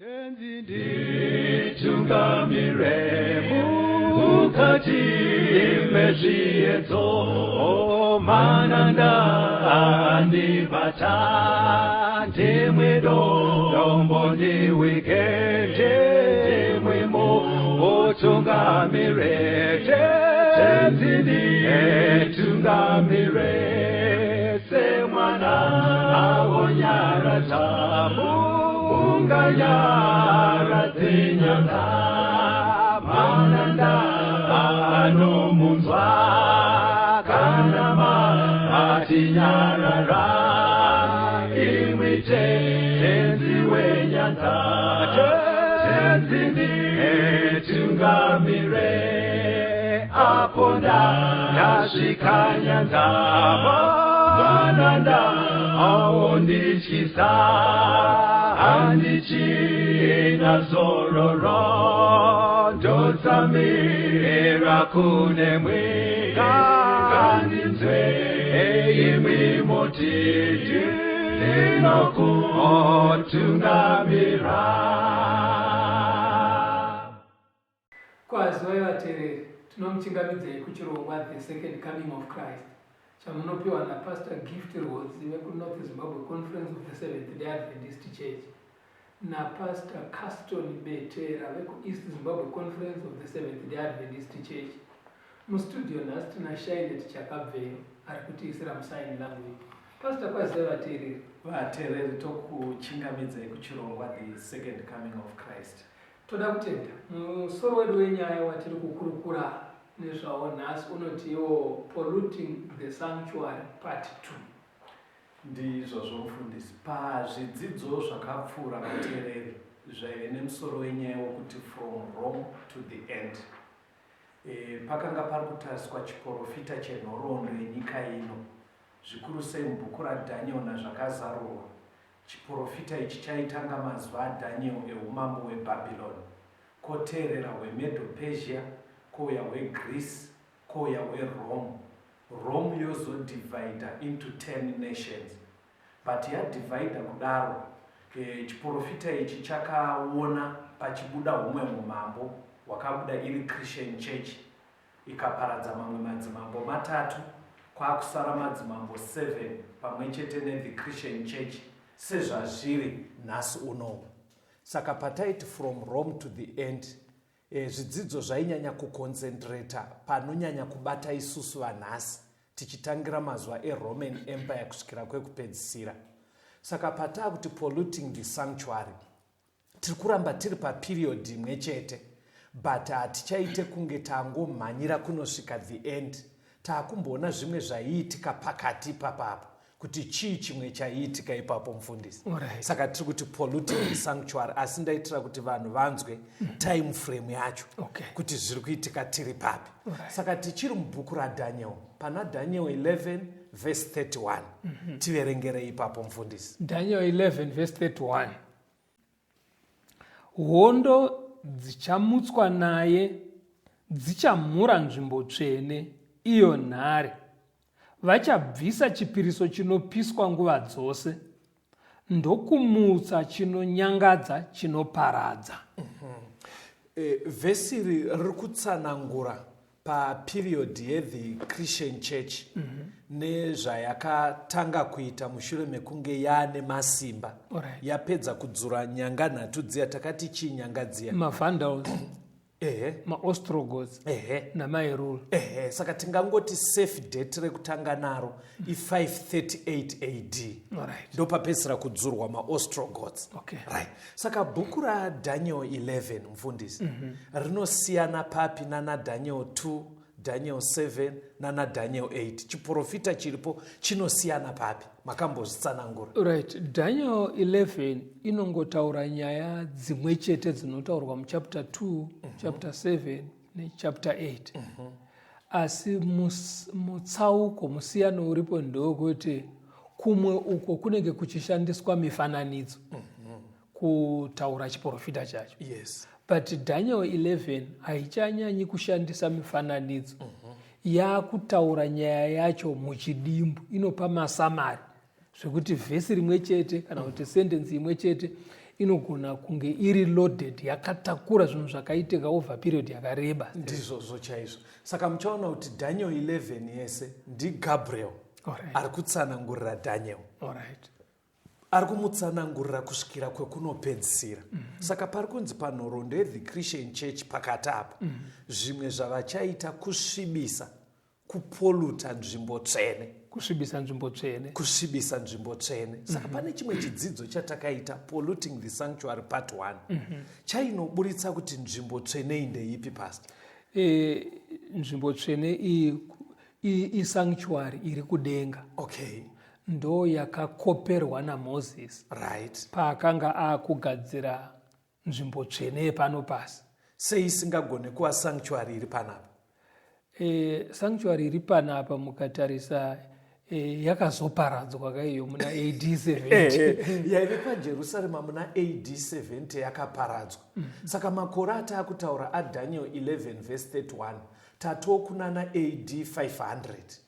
Tenzi nditungamire mukati mezviedzo, mananda andibata, ndimwe dombo ndiwike, ndimwe mutungamire. Tenzi nditungamire semwana awonyaradza munganyaradze nyanza, mananda anomunzwa kana matinyarara, imwi Tenzi wenyanza. Tenzi nditungamire apo ndasvika nyanza, mananda aondityisa, handichina zororo, ndotsamira kunemwi, ngandinzwe imwi moti ndinokutungamira. Kwaziwai vateereri, tinomuchingamidzai kuchirongwa The Second Coming of Christ chamunopiwa naPastor Gift Rwodzi vekuNorth Zimbabwe Conference of the Seventh Day Adventist Church naPastor Caston Betera vekuEast Zimbabwe Conference of the Seventh Day Adventist Church. Mustudio nhasi tina Shailet Chakabveyo ari kutiisira musign language. Pastor, kwaziwai vateereri. Vateereri, tokuchingamidzai kuchirongwa The Second Coming of Christ. Toda kutenda. Musoro wedu wenyaya watiri kukurukura nezvawo nhasi unoti iwo Polluting the Sanctuary Part 2. Ndizvozvo mufundisi. Pazvidzidzo zvakapfuura vateereri zvaive nemusoro wenyaya wokuti From Rome to the End. Pakanga pari kutariswa chiporofita chenhoroondo yenyika ino, zvikuru sei mubhuku raDaniel naZvakazarurwa. Chiporofita ichi chaitanga mazuva aDaniel eumambo hweBhabhironi, kwoteerera hweMedo-Persia, kwouya hweGreece, kwouya hweRome. Rome yozodivhaidha into 10 nations. But yadivhaidha kudaro, chiporofita ichi chakaona pachibuda humwe humambo hwakabuda iri Christian Church, ikaparadza mamwe madzimambo matatu, kwakusara madzimambo 7 pamwe chete nethe Christian Church sezvazviri nhasi unowu. Saka pataiti from Rome to the end, zvidzidzo zvainyanya kuconcentrata panonyanya kubata isusu vanhasi, tichitangira mazuva eRoman Empire kusvikira kwekupedzisira. Saka pataa kuti polluting the sanctuary, tiri kuramba tiri paperiod imwe chete, but hatichaite kunge tangomhanyira kunosvika the end. Taakumboona zvimwe zvaiitika pakati ipapapo, kuti chii chimwe chaiitika ipapo mufundisi. Saka tiri kuti polluting the sanctuary, asi ndaitira kuti vanhu vanzwe time frame yacho, kuti zviri kuitika tiri papi. Saka tichiri mubhuku raDaniel, pana Daniel 11 verse 31. Tiverengerei ipapo mufundisi. Daniel 11 verse 31. Hondo dzichamutswa naye dzichamhura nzvimbo tsvene, iyo nhare. Vachabvisa chipiriso chinopiswa nguva dzose, ndokumutsa chinonyangadza chinoparadza. Vhesi iri riri kutsanangura paperiod yethe Christian Church nezvayakatanga kuita mushure mekunge yaane masimba, yapedza kudzura nyanga nhatu dziya. Takati chii nyanga dziya? MaVandals, maOstrogoths namaHerul. Ehe, saka tingangoti safe date rekutanga naro i538 AD. Ndopapedzisira kudzurwa maOstrogoths. Right. Saka bhuku raDaniel 11 mufundisi, rinosiyana papi nana Daniel 2, Daniel 7 nana Daniel 8? Chiprofita chiripo chinosiyana papi? Makambozvitsanangura. Right. Daniel 11 inongotaura nyaya dzimwe chete dzinotaurwa muchapter 2, chapter 7 nechapter 8. Asi mutsauko musiyano uripo ndewekuti kumwe uko kunenge kuchishandiswa mifananidzo kutaura chiprofita chacho. But Daniel 11 haichanyanyi kushandisa mifananidzo. Yakutaura nyaya yacho muchidimbu, inopa masummary zvekuti vhesi rimwe chete kana kuti sentence imwe chete. Inogona kunge iri loaded, yakatakura zvinhu zvakaitika over period yakareba. Ndizvozvo chaizvo. Saka muchaona kuti Daniel 11 yese ndiGabriel ari kutsanangurira Daniel. Ari kumutsanangurira kusvikira kwekunopedzisira. Saka pari kunzi panhoroondo yethe Christian Church pakati apa, zvimwe zvavachaita kusvibisa, kupoluta nzvimbo tsvene. Kusvibisa nzvimbo tsvene. Kusvibisa nzvimbo tsvene. Saka pane chimwe chidzidzo chatakaita, Polluting the Sanctuary Part 1, chainoburitsa kuti nzvimbo tsvene iyi ndeipi, Pastor? Nzvimbo tsvene iyi isanctuary iri kudenga. Ndo yakakoperwa naMoses paakanga akugadzira nzvimbo tsvene yepano pasi. Sei isingagone kuva sanctuary iri panapa? Sanctuary iri panapa, mukatarisa, yakazoparadzwa kaiyo muna AD 70. Yaive paJerusarema muna AD 70 yakaparadzwa. Saka makore ataakutaura aDaniel 11 verse 31 tatokunana AD 500,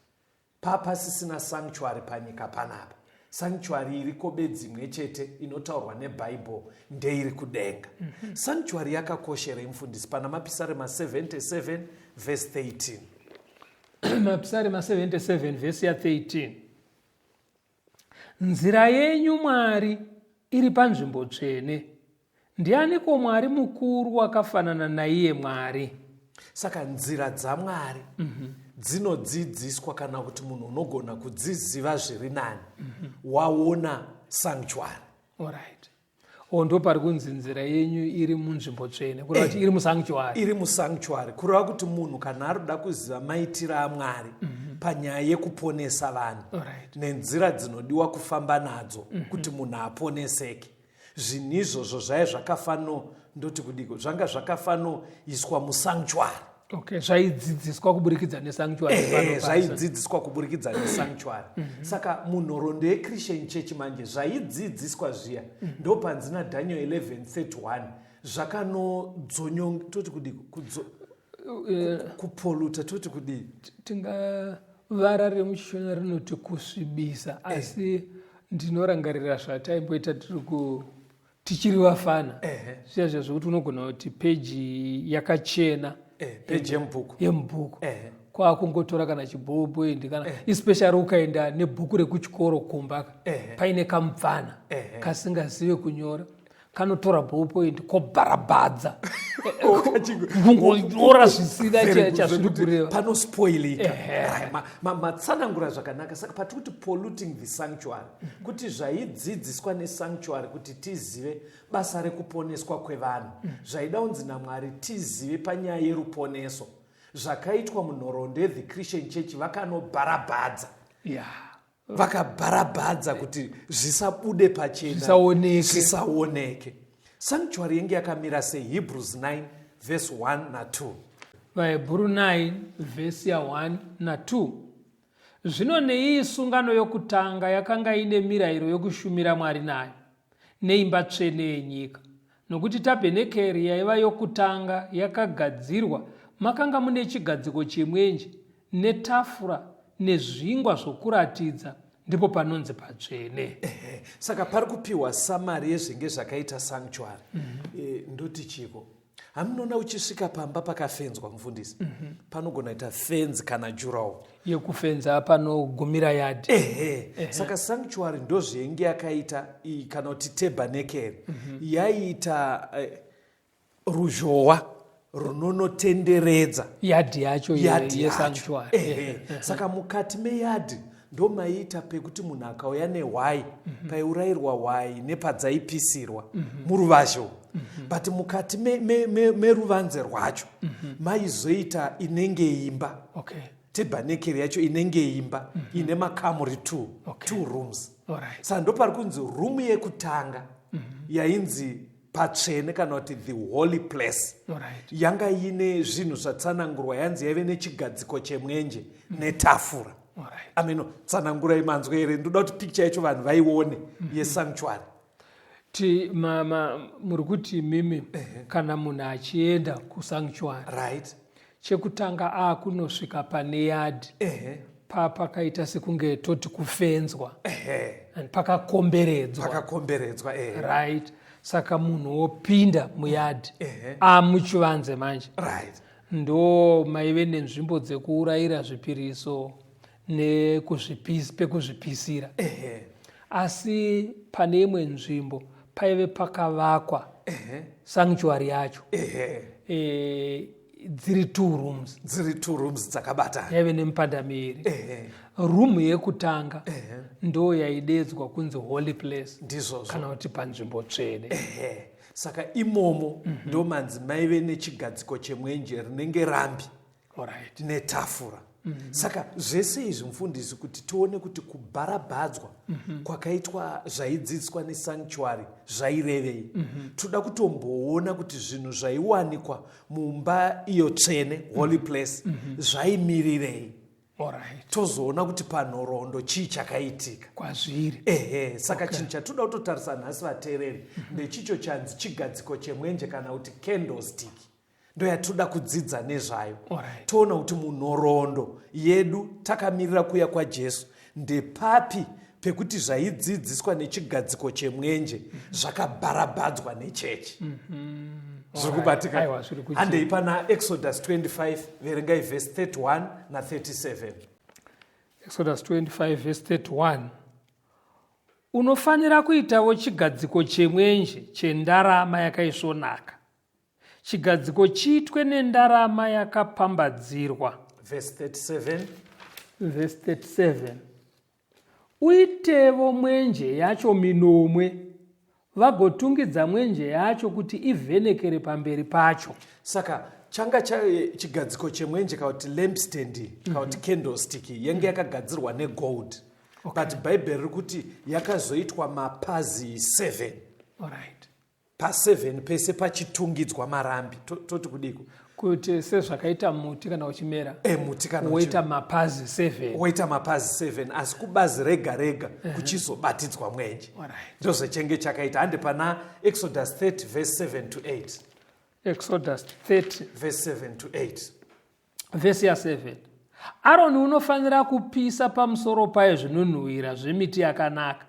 papasisina sanctuary panyika panapa. Sanctuary iriko bedzi imwe chete inotaurwa neBhaibheri ndeiri kudenga. Sanctuary yakakosherei, mufundisi, pana Mapisarema 77 verse 13? Mapisarema 77 vhesi ya13: "Nzira yenyu, Mwari, iri panzvimbo tsvene. Ndianiko Mwari mukuru wakafanana naiye Mwari?" Saka nzira dzaMwari dzinodzidziswa, kana kuti munhu unogona kudziziva zviri nani waona sanctuary. Alright, o, ndo pari kunzi nzira yenyu iri munzvimbo tsvene, kureva kuti iri musanctuary. Iri musanctuary, kureva kuti munhu kana ari kuda kuziva maitiro aMwari panyaya yekuponesa vanhu nenzira dzinodiwa kufamba nadzo kuti munhu aponeseke, zvinhu izvozvo zvaiva zvakafano, ndoti kudiko, zvanga zvakafanoiswa musanctuary. Okay, zvaidzidziswa kuburikidza nesanctuary pano pasi. Zvaidzidziswa kuburikidza nesanctuary. Saka munhoroondo yeChristian Church manje, zvaidzidziswa zviya, ndopanzi naDaniel 1131 zvakanodzonyo, toti kudiko, kupoluta, toti kudii? Tingavara remuChishona rinoti kusvibisa, asi ndinorangarira zvataimboita tiri ku tichiri vafana, zviya zviya zvokuti unogona kuti peji yakachena. Peji yemubhuku. Yemubhuku, kwakungotora kana chiballpoint, kana especially ukaenda nebhuku rekuchikoro kumba, paine kamupfana kasingazive kunyora, kanotora ballpoint kobharabhadza, kungonyora zvisina chazviri kureva. Panospoilika. Matsanangura zvakanaka. Saka patiri kuti polluting the sanctuary, kuti zvaidzidziswa nesanctuary kuti tizive basa rekuponeswa kwevanhu, zvaida kunzi naMwari tizive panyaya yeruponeso, zvakaitwa munhoroondo yethe Christian Church, vakanobharabhadza, vakabharabhadza kuti zvisabude pachena. Zvisaoneke. Zvisaoneke. Sanctuary yenge yakamira seHebrews 9 verse 1 na2. VaHebhuru 9 vhesi ya1 na2: "Zvino neiyi sungano yokutanga yakanga ine mirayiro yokushumira Mwari nayo neimba tsvene yenyika. Nokuti tabhenekeri yaiva yokutanga yakagadzirwa, makanga mune chigadziko chemwenje netafura nezvingwa zvokuratidza, ndipo panonzi patsvene." Ehe, saka pari kupiwa summary yezvinge zvakaita sanctuary. Ndoti chiko, hamunoona uchisvika pamba pakafenzwa, mufundisi? Panogona kuita fenzi kana durawall. Yekufenza panogumira yadhi. Ehe, saka sanctuary ndozvenge yakaita iyi, kana kuti tebhanekeri yaiita ruzhowa runonotenderedza yadhi yacho yadhi yacho. Yesanctuary. Ehe. Saka mukati meyadhi ndo maiita pekuti munhu akauya nehwai, paiurayirwa hwai nepadzaipisirwa muruvazhe. But mukati meruvanze rwacho maizoita inenge imba, tebhanekeri yacho inenge imba ine makamuri two, two rooms. Saka ndopari kunzi rumu yekutanga yainzi patsvene, kana kuti the holy place, yanga ine zvinhu zvatsanangurwa, yanzi yaive nechigadziko chemwenje netafura. Ameno, tsanangurai manzwa here? Ndoda kuti picture yacho vanhu vaione yesanctuary. Ti muri kuti mimi, kana munhu achienda kusanctuary, chekutanga akunosvika pane yadhi, pakaita sekunge toti kufenzwa and pakakomberedzwa. Pakakomberedzwa, ehe. Right, Saka munhu wopinda muyadhi amuchivanze manje. Ndo maive nenzvimbo dzekuurayira zvipiriso pekuzvipisira. Asi pane imwe nzvimbo paive pakavakwa sanctuary yacho. Dziri two rooms. Dziri two rooms dzakabatana. Yaive nemipanda miviri. Room yekutanga ndo yaidedzwa kunzi holy place. Ndizvozvo. Kana kuti panzvimbo tsvene. Saka imomo ndo manzi maive nechigadziko chemwenje rinenge rambi. Netafura. Saka zvese izvi mufundisi kuti tione kuti kubharabhadzwa kwakaitwa zvaidzidziswa nesanctuary zvairevei. Toda kutomboona kuti zvinhu zvaiwanikwa mumba iyo tsvene, holy place, zvaimirirei. Tozoona kuti panhoroondo chii chakaitika kwazviri. Saka chinhu chatoda kutotarisa nhasi vateereri ndechicho chanzi chigadziko chemwenje kana kuti candlestick. Ndo yatoda kudzidza nezvayo. Toona kuti munhoroondo yedu takamirira kuuya kwaJesu ndepapi pekuti zvaidzidziswa nechigadziko chemwenje zvakabharabhadzwa nechechi. Zviri kubatika. Aiwa, zviri kuitika. Handei pana Exodus 25, verengai verse 31 na 37. Exodus 25 verse 31. Unofanira kuitawo chigadziko chemwenje chendarama yakaisvonaka. Chigadziko chiitwe nendarama yakapambadzirwa. Verse 37. Verse 37. Uitevo mwenje yacho minomwe, vagotungidza mwenje yacho kuti ivhenekere pamberi pacho. Saka changa chigadziko chemwenje kana kuti lampstand kana kuti candlestick yenge yakagadzirwa negold. But Bhaibheri riri kuti yakazoitwa mapazi 7. Pa7 pese pachitungidzwa marambi. Toti kudiko? Kuti sezvakaita muti kana uchimera. Muti kana woita mapazi 7. Woita mapazi 7, asi kubazi rega rega kuchizobatidzwa mwenje. Ndozvechenge chakaita. Hande pana Exodus 30 verse 7 to 8. Exodus 30 verse 7 to 8. Verse ya 7. Aroni unofanira kupisa pamusoro payo zvinonhuhwira zvemiti yakanaka.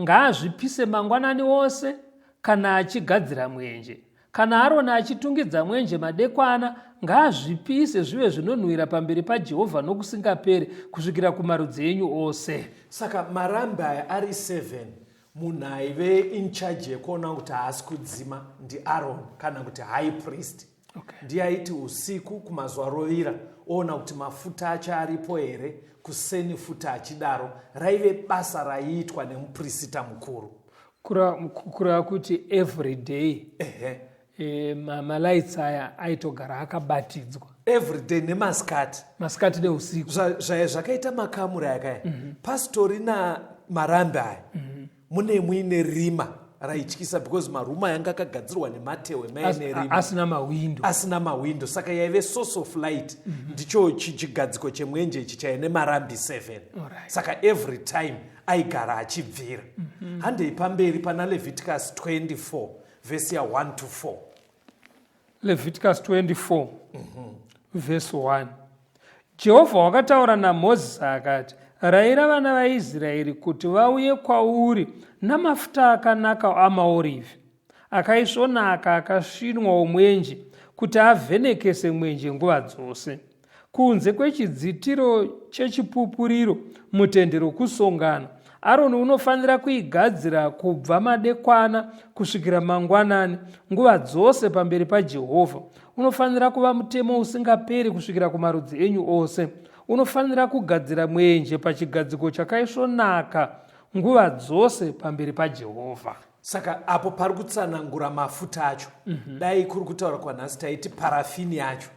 Ngaazvipise mangwanani ose kana achigadzira mwenje. Kana Aroni achitungidza mwenje madekwana, ngaazvipise zvive zvinonhuhwira pamberi paJehovha nokusingaperi kusvikira kumarudzi enyu ose. Saka marambi aya ari 7, munhu aive in charge yekuona kuti haasi kudzima ndiAron kana kuti high priest. Ndiye aiti usiku kumazuva rovira oona kuti mafuta acho aripo here, kuseni futa achidaro. Raive basa raiitwa nemuprista mukuru. Kureva kuti every day malights aya aitogara akabatidzwa. Every day nemasikati. Masikati neusiku. Zvaya zvakaita makamuri akaya. Pasitori namarambi aya. Mune muine rima raityisa because marumu ayanga akagadzirwa nematehwe maine rima. Asina mawindo. Asina mawindo. Saka yaive source of light. Ndicho chigadziko chemwenje ichi chaive nemarambi 7. Saka every time aigara achibvira. Handei pamberi pana Leviticus 24 verse ya 1 to 4. Leviticus 24 verse 1. Jehovha wakataura naMozisi akati, Raira vana vaIsraeri kuti vauye kwauri namafuta akanaka amaorivhi, akaisvonaka akasvinwa omwenje, kuti avhenekese mwenje nguva dzose. Kunze kwechidzitiro chechipupuriro mutende rokusongana, Aroni unofanira kuigadzira kubva madekwana kusvikira mangwanani, nguva dzose pamberi paJehovha. Unofanira kuva mutemo usingaperi kusvikira kumarudzi enyu ose. Unofanira kugadzira mwenje pachigadziko chakaisvonaka nguva dzose pamberi paJehovha. Saka apo pari kutsanangura mafuta acho, dai kuri kutaura kwanhasi taiti parafini yacho.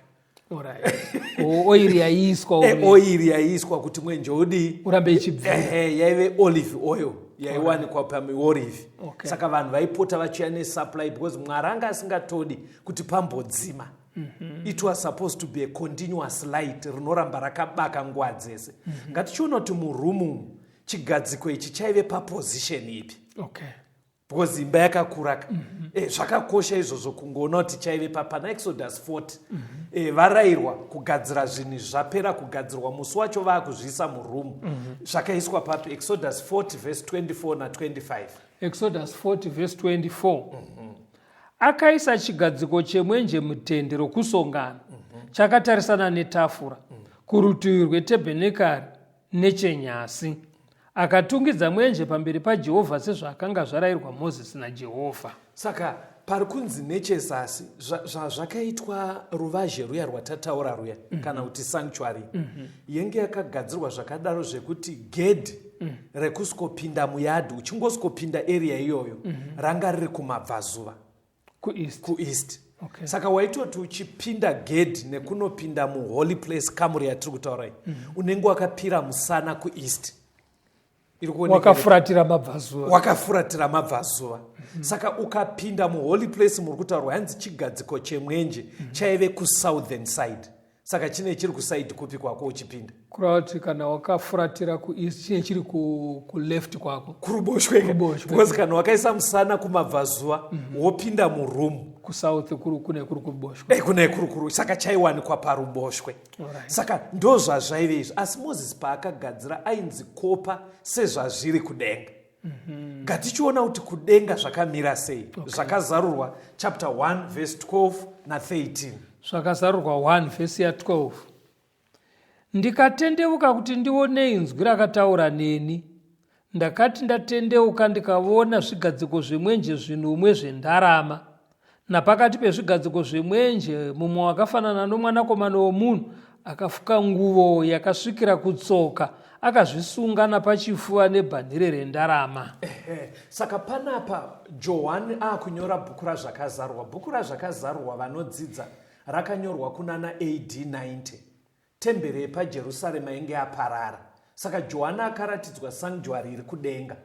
Oiri yaiiswa Oiri yaiiswa kuti mwenje udii? Urambe ichibvira. Yaive olive oil yaiwanikwa pamiorivhi. Saka vanhu vaipota vachiuya nesupply because Mwari anga asingatodi kuti pambodzima. It was supposed to be a continuous light rinoramba rakabaka nguva dzese. Ngatichiona kuti murumu chigadziko ichi chaive paposition ipi. Because imba yakakura. Zvakakosha izvozvo kungoona kuti chaive pana Exodus 40. Varairwa kugadzira zvinhu zvapera kugadzirwa musi wacho vaakuzviisa murumu. Zvakaiswa papi? Exodus 40 verse 24 na 25. Exodus 40 verse 24. Akaisa chigadziko chemwenje mutende rokusongana chakatarisana netafura kurutivi rwetebhenekari nechenyasi. Akatungidza mwenje pamberi paJehovha sezvaakanga zvarayirwa Mozisi naJehovha. Saka pari kunzi nechezasi zvazvakaitwa ruvazhe ruya rwatataura ruya mm -hmm. kana kuti sanctuary mm -hmm. yenge yakagadzirwa zvakadaro zvekuti gedhi mm -hmm. rekusvikopinda muyadhi uchingosvikopinda area iyoyo mm -hmm. ranga riri kumabvazuva kueast, kueast. Okay. Saka waitoti uchipinda gedhi nekunopinda muholy place kamuri yatiri kutaura iyi mm -hmm. unenge wakapira musana kueast wakafuratira mabvazuva wakafuratira mabvazuva mm -hmm. Saka ukapinda muholy place muri kutaurwa hanzi chigadziko chemwenje mm -hmm. chaive kusouthern side. Saka chine chiri kusaidi kupi kwako uchipinda? Kureva kuti kana wakafuratira kueast chine chiri kuleft kwako, kuruboshwe, because kana wakaisa musana kumabvazuva mm -hmm. wopinda muroom kusouth kune kuri kuruboshwe, kune kuri kuru, saka chaiwanikwa paruboshwe. Right. Saka ndozvazvaive izvi. Asi Moses paakagadzira ainzi kopa sezvazviri kudenga. Mm-hmm. Ngatichiona kuti kudenga zvakamira sei. Okay. Zvakazarurwa chapter 1 verse 12 na 13. Zvakazarurwa 1 verse ya 12. Ndikatendeuka kuti ndione inzwi rakataura neni. Ndakati ndatendeuka ndikavona zvigadziko zvemwenje zvinomwe zvendarama. Napakati pezvigadziko zvemwenje mumwe wakafanana nomwanakomana womunhu akafuka nguvo yakasvikira kutsoka akazvisunga napachifuva nebhanhire rendarama. Ehe, saka panapa Johani akunyora bhuku raZvakazarurwa. Bhuku raZvakazarurwa vanodzidza rakanyorwa kunana AD 90. Temberi yepaJerusarema yainge yaparara. Saka Johani akaratidzwa sanctuary iri kudenga.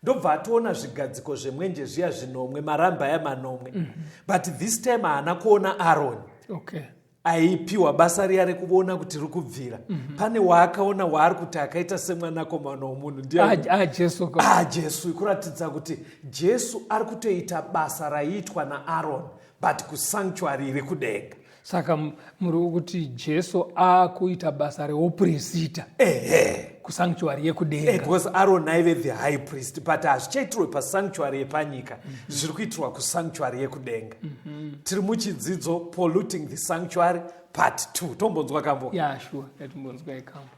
Ndobva atoona zvigadziko zvemwenje zviya zvinomwe, marambi aya manomwe. Mm -hmm. But this time haana kuona Aroni. Okay. Aipiwa basa riya rekuona kuti riri kubvira. Mm -hmm. Pane waakaona waari kuti akaita semwanakomana womunhu ndiye Jesu. Jesu, kuratidza kuti Jesu ari kutoita basa raiitwa naAroni but kusanctuary iri kudenga. Saka muri kuti Jesu akuita basa reupurisita ehe kusanctuary yekudenga. Because Aaron aive the high priest, but hazvichaitirwe pasanctuary yepanyika. Mm -hmm. Zviri kuitirwa kusanctuary yekudenga. Mm -hmm. Tiri muchidzidzo polluting the sanctuary part 2. Tombonzwa kambo. Yeah, sure. Ngatimbonzwa ikambo.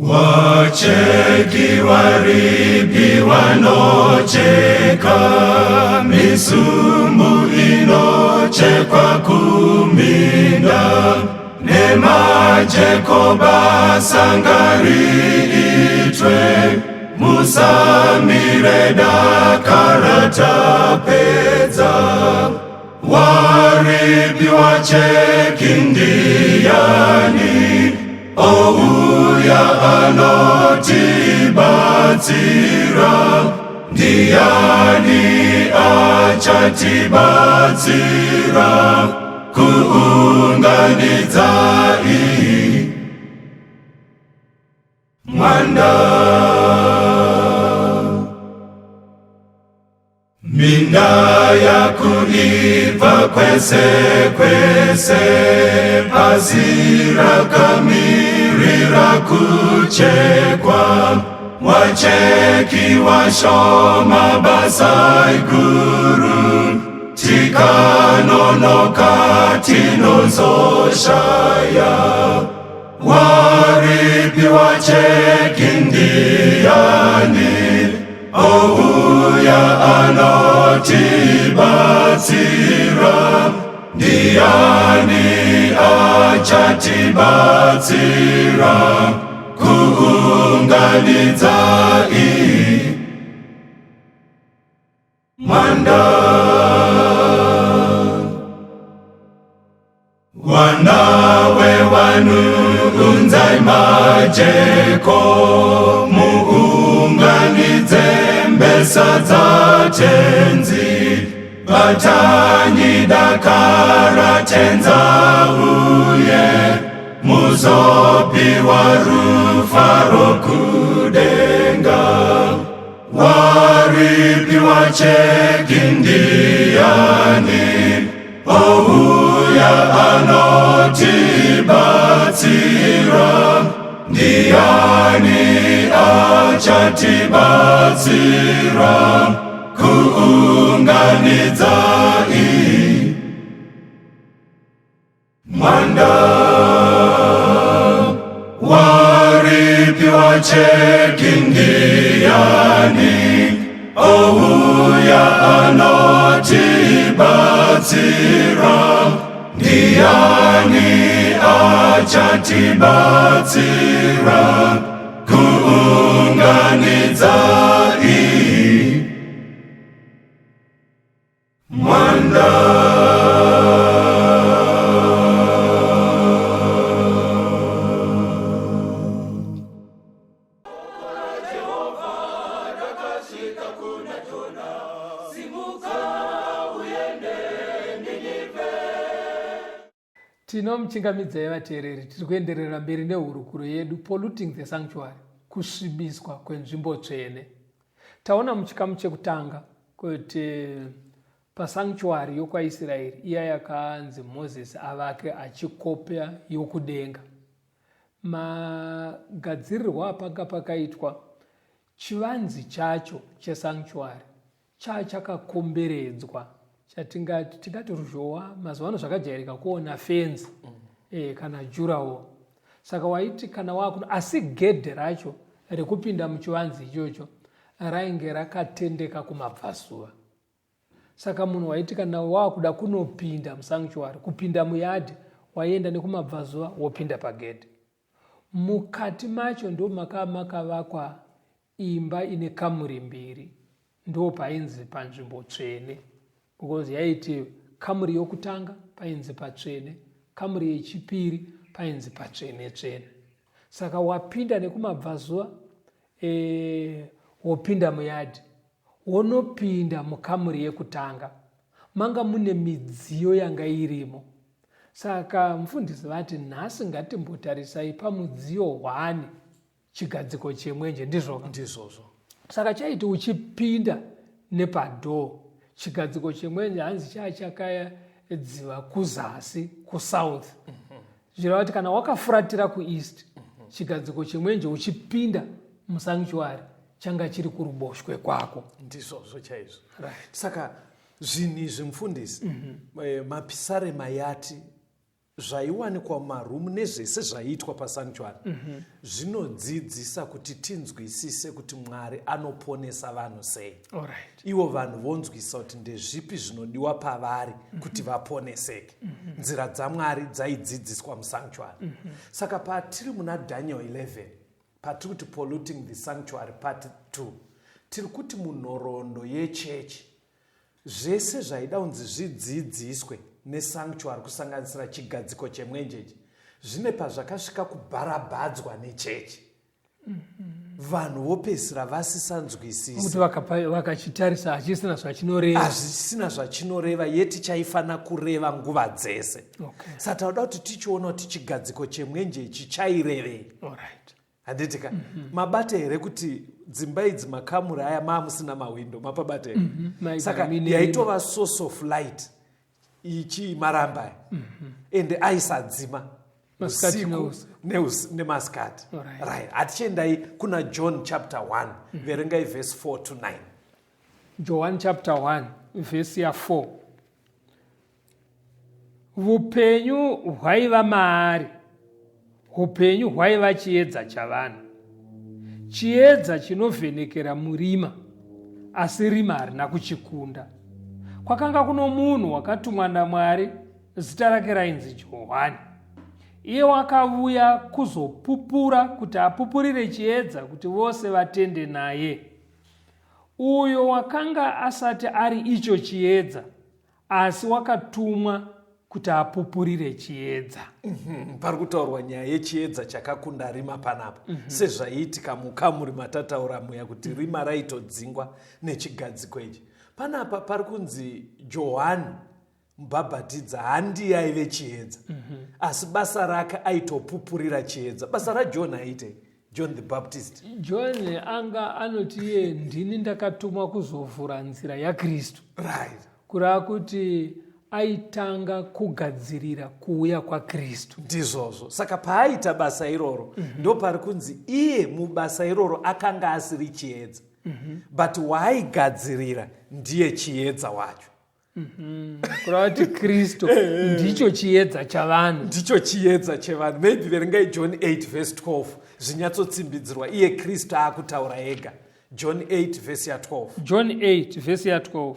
Wacheki waripi wanocheka misumbu inochekwa kuminda nemajeko basa ngariitwe musamire dakara tapedza. Waripi wacheki ndiyani ouya anotibatsira ndiyani achatibatsira kuunganidza iyi mwanda. Minda yakuibva kwese kwese, pasi rakamirira kuchekwa. Wacheki washoma basa iguru, tikanonoka tinozoshaya. Waripi wacheki ndiyani ouya anotibatsira ndiyani achatibatsira kuunganidza iyi mwanda. Wanawe wanu unzai majeko muunganidze mbesa dzatenzi batanyi dakara tenza uye muzopiwa rufaro kudenga. Waripi wacheki ndiyani ouya anotibatsira achatibatsira? Ndiani achatibatsira kuunganidza iyi mwanda waripiwa cheki ndiani ouya anotibatsira? Ndiani achatibatsira kuunganidza iyi mwanda? Tinomuchingamidzai vateereri, tiri kuenderera mberi nehurukuro yedu Polluting the Sanctuary, kusvibiswa kwenzvimbo tsvene. Taona muchikamu chekutanga kuti pasanctuary yokwaIsraeri iya yakanzi Moses avake achikopa yokudenga, magadzirirwo apanga pakaitwa chivanzi chacho chesanctuary chachakakomberedzwa chatingati tingati ruzhowa. Mazuva ano zvakajairika kuona fenzi kana jurawo, saka waiti kana wakuno, asi gedhe racho rekupinda muchivanzi ichocho rainge rakatendeka kumabvazuva. Saka munhu waiti kana wakuda kunopinda musanctuary, kupinda muyadhi, waienda nekumabvazuva wopinda pagedhe. Mukati macho ndo makava makavakwa imba ine kamuri mbiri, ndo painzi panzvimbo tsvene, because yaiti kamuri yokutanga painzi patsvene, kamuri yechipiri painzi patsvene tsvene. Saka wapinda nekumabvazuva, wopinda muyadhi, wonopinda mukamuri yekutanga, manga mune midziyo yanga irimo. Saka mufundisi vati nhasi ngatimbotarisai pamudziyo hwani, chigadziko chemwenje. Ndizvo? Ndizvozvo. Saka chaiti uchipinda nepadhoo, chigadziko chemwenje hanzi chaa chakadziva kuzasi, kusouth, zvireva kuti kana wakafuratira kueast, chigadziko chemwenje uchipinda musanctuary changa chiri kuruboshwe kwako. Ndizvozvo chaizvo. Saka zvinhu izvi mufundisi, mapisarema yati zvaiwanikwa mumarumu nezvese zvaiitwa pasanctuary zvinodzidzisa kuti tinzwisise kuti Mwari anoponesa vanhu sei. Ivo vanhu vonzwisa kuti ndezvipi zvinodiwa pavari kuti vaponeseke. Nzira dzaMwari dzaidzidziswa musanctuary. Saka patiri muna Daniel 11, patiri kuti polluting the sanctuary part 2, tiri kuti munhoroondo yechechi zvese zvaida kunzi zvidzidziswe nesanctuary, kusanganisira chigadziko chemwenjeji, zvine pazvakasvika kubharabhadzwa nechechi. Vanhu vopedzisira vasisanzwisisi kuti vakachitarisa hachisina zvachinoreva, hazvisina zvachinoreva, yeti chaifana kureva nguva dzese. Saka tauda kuti tichiona kuti chigadziko chemwenje ichi chairevei. Handiti ka? Mabata here kuti dzimba idzi, makamuri aya maamusina mawindo, mapabata here? Saka yaitova source of light ichi maramba aya, ende aisadzima usiku nemasikati. Right, hatichiendai kuna John chapter 1. Verengai verse 4 to 9. John chapter 1 vhesi ya4: Vupenyu hwaiva maari, upenyu hwaiva chiedza chavanhu. Chiedza chinovhenekera murima, asi rima harina kuchikunda. Kwakanga kuno munhu wakatumwa naMwari, zita rake rainzi Johani. Iye wakavuya kuzopupura, kuti apupurire chiedza, kuti vose vatende naye. Uyo wakanga asati ari icho chiedza, asi wakatumwa kuti apupurire chiedza. Pari kutaurwa nyaya yechiedza chakakunda rima panapa, sezvaiitika mukamuri matataura muya kuti rima raitodzingwa nechigadziko ichi. Panapa pari kunzi Johani Mubhabhatidza handiye aive chiedza, asi basa rake aitopupurira chiedza. Basa raJohn aitei, John the Baptist? John anga anoti iye, "Ndini ndakatumwa kuzovhura nzira yaKristu." Kureva kuti aitanga kugadzirira kuuya kwaKristu. Ndizvozvo. Saka paaita basa iroro, ndopari kunzi iye mubasa iroro akanga asiri chiedza, but waaigadzirira ndiye chiedza wacho. Kureva kuti Kristu ndicho chiedza chavanhu. Ndicho chiedza chevanhu. Maybe verengai John 8 vhesi 12, zvinyatsotsimbidzirwa iye Kristu akutaura ega. John 8 vhesi ya12. John 8 vhesi ya12.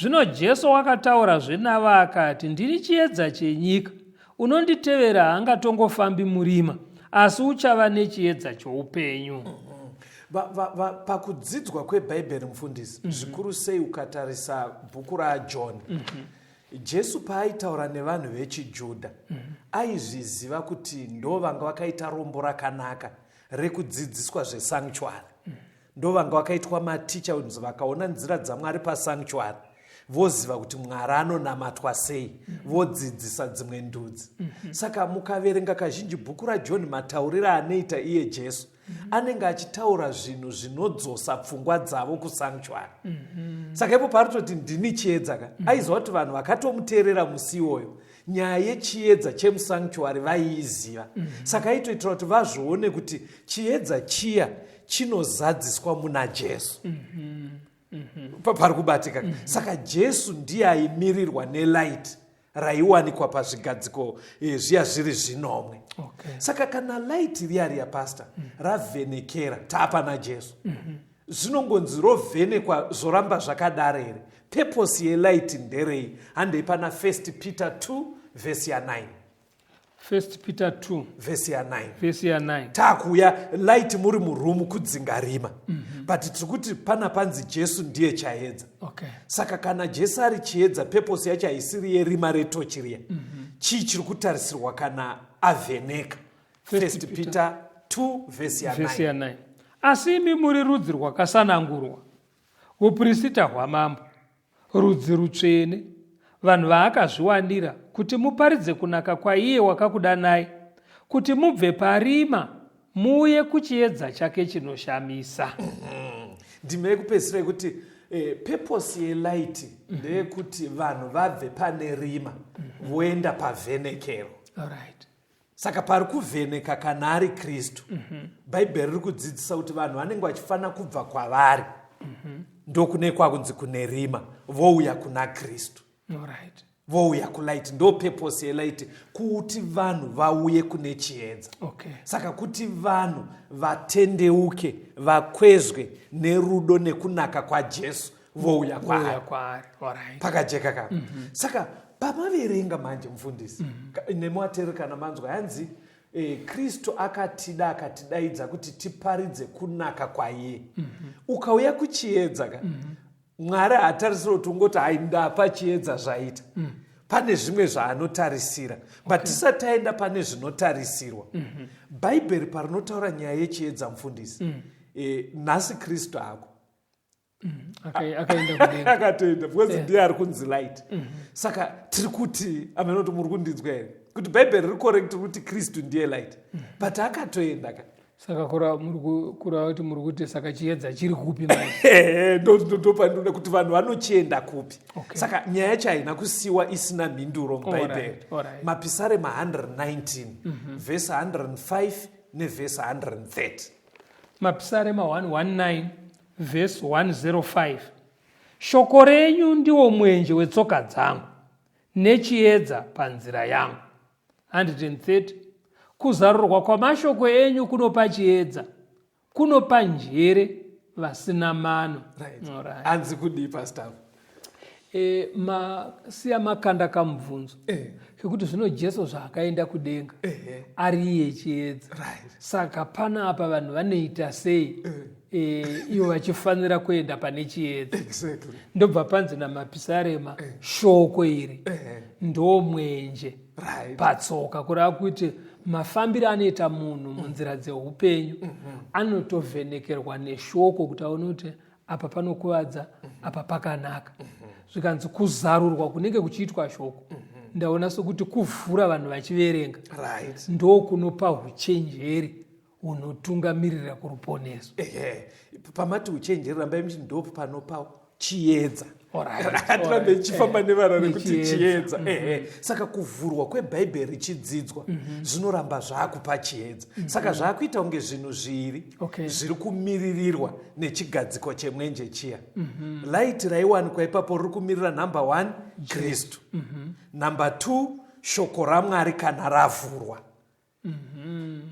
Zvino Jesu wakataurazve navo akati, ndini chiedza chenyika. Unonditevera haangatongofambi murima, asi uchava nechiedza choupenyu. Pakudzidzwa kwebhaibheri, mufundisi, zvikuru sei ukatarisa bhuku raJohn, Jesu paaitaura nevanhu vechiJudha, aizviziva kuti ndo vanga vakaita rombo rakanaka rekudzidziswa zvesanctuary, ndo vanga vakaitwa maticha, kunzi vakaona nzira dzaMwari pasanctuary, voziva kuti Mwari anonamatwa sei, vodzidzisa dzimwe ndudzi. Saka mukaverenga kazhinji bhuku raJohn, matauriro anoita iye Jesu, anenge achitaura zvinhu zvinodzosa pfungwa dzavo kusanctuary. Saka ipo paari toti ndini chiedza ka, aiziva kuti vanhu vakatomuteerera musi iwoyo nyaya yechiedza chemusanctuary vaiiziva. Saka aitoitira kuti vazvione kuti chiedza chiya chinozadziswa muna Jesu. Pari kubatika. Saka Jesu ndiye aimirirwa nelight raiwanikwa pazvigadziko zviya zviri zvinomwe. Saka kana light riya riya, pastor, ravhenekera taapana Jesu, zvinongonzi rovhenekwa zvoramba zvakadaro here? Purpose yelight nderei? Handei pana 1 Peter 2 vhesi ya9. 1 Peter 2 vhesi ya9. Vhesi ya9. Taakuuya light muri muroom kudzinga rima, but tiri kuti pana panzi Jesu ndiye chaedza. Saka kana Jesu ari chiedza, purpose yacho haisiri yerima retochi riya. Chii chiri kutarisirwa kana avheneka? 1 Peter 2 vhesi vhesi ya9. Ya9. Asi imi muri rudzi rwakasanangurwa, uprista hwamambo, rudzi rutsvene, vanhu vaakazviwanira, kuti muparidze kunaka kwaiye wakakudanai kuti mubve parima muuye kuchiedza chake chinoshamisa. Ndima yekupedzisira yekuti purpose yelight ndeyekuti vanhu vabve pane rima voenda pavhenekero. Saka pari kuvheneka kana ari Kristu, Bhaibheri riri kudzidzisa kuti vanhu vanenge vachifanira kubva kwavari, ndokune kwakunzi kune rima, vouya kuna Kristu, vouya kulight. Ndo purpose yelight, kuti vanhu vauye kune chiedza. Saka kuti vanhu vatendeuke, vakwezwe nerudo nekunaka kwaJesu, vouya Vouya kwaari. Kwaari. Pakajeka ka? Saka pamaverenga manje, mufundisi, nemuateereri, kana manzwa yanzi Kristu akatida, akatidaidza kuti tiparidze kunaka kwaiye, ukauya kuchiedza ka, Mwari haatarisiri kuti ungoti, "Hai, ndapa chiedza, zvaita." Pane zvimwe zvaanotarisira. But tisati taenda pane zvinotarisirwa, Bhaibheri parinotaura nyaya yechiedza, mufundisi, nhasi Kristu hako. Akaenda kudenga. Akatoenda, because ndiye ari kunzi light. Saka tiri kuti, amene kuti muri kundinzwa here, kuti Bhaibheri riri correct kuti Kristu ndiye light, but akatoenda ka? Saka kureva kuti muri kuti saka chiedza chiri kupi manje? Ndopandinoda kuti vanhu vanochienda kupi. Saka nyaya yacho haina kusiwa isina mhinduro muBhaibheri. Mapisarema 119 vhesi 105 nevhesi 130. Mapisarema 119 vhesi 105: Shoko renyu ndiwo mwenje wetsoka dzangu, nechiedza panzira yangu. 130: Kuzarurwa kwamashoko enyu kunopa chiedza, kunopa njere vasina mano. Hanzi kudii, pastor? Masiya makanda kamubvunzo kekuti zvino Jesu zvaakaenda kudenga ari iye chiedza, saka panapa vanhu vanoita sei ivo vachifanira kuenda pane chiedza? Ndobva panzi namapisarema, shoko iri ndo mwenje patsoka, kureva kuti mafambiro anoita munhu munzira dzeupenyu anotovhenekerwa neshoko kuti aone kuti apa panokuvadza, apa pakanaka. Zvikanzi kuzarurwa kunenge kuchiitwa shoko, ndaona sokuti kuvhura vanhu vachiverenga, ndo kunopa uchenjeri hunotungamirira kuruponeso. Ehe, pamati uchenjeri, rambai muchiti ndo panopa. Chiedza. Hatirambe ichifamba nevara rekuti chiedza. Ehe, saka kuvhurwa kwebhaibheri richidzidzwa zvinoramba zvaakupa chiedza. Saka zvaakuita kunge zvinhu zviri zviri kumiririrwa nechigadziko chemwenje chiya. Light raiwanikwa ipapo riri kumirira number one, Kristu. Number two, shoko raMwari kana ravhurwa.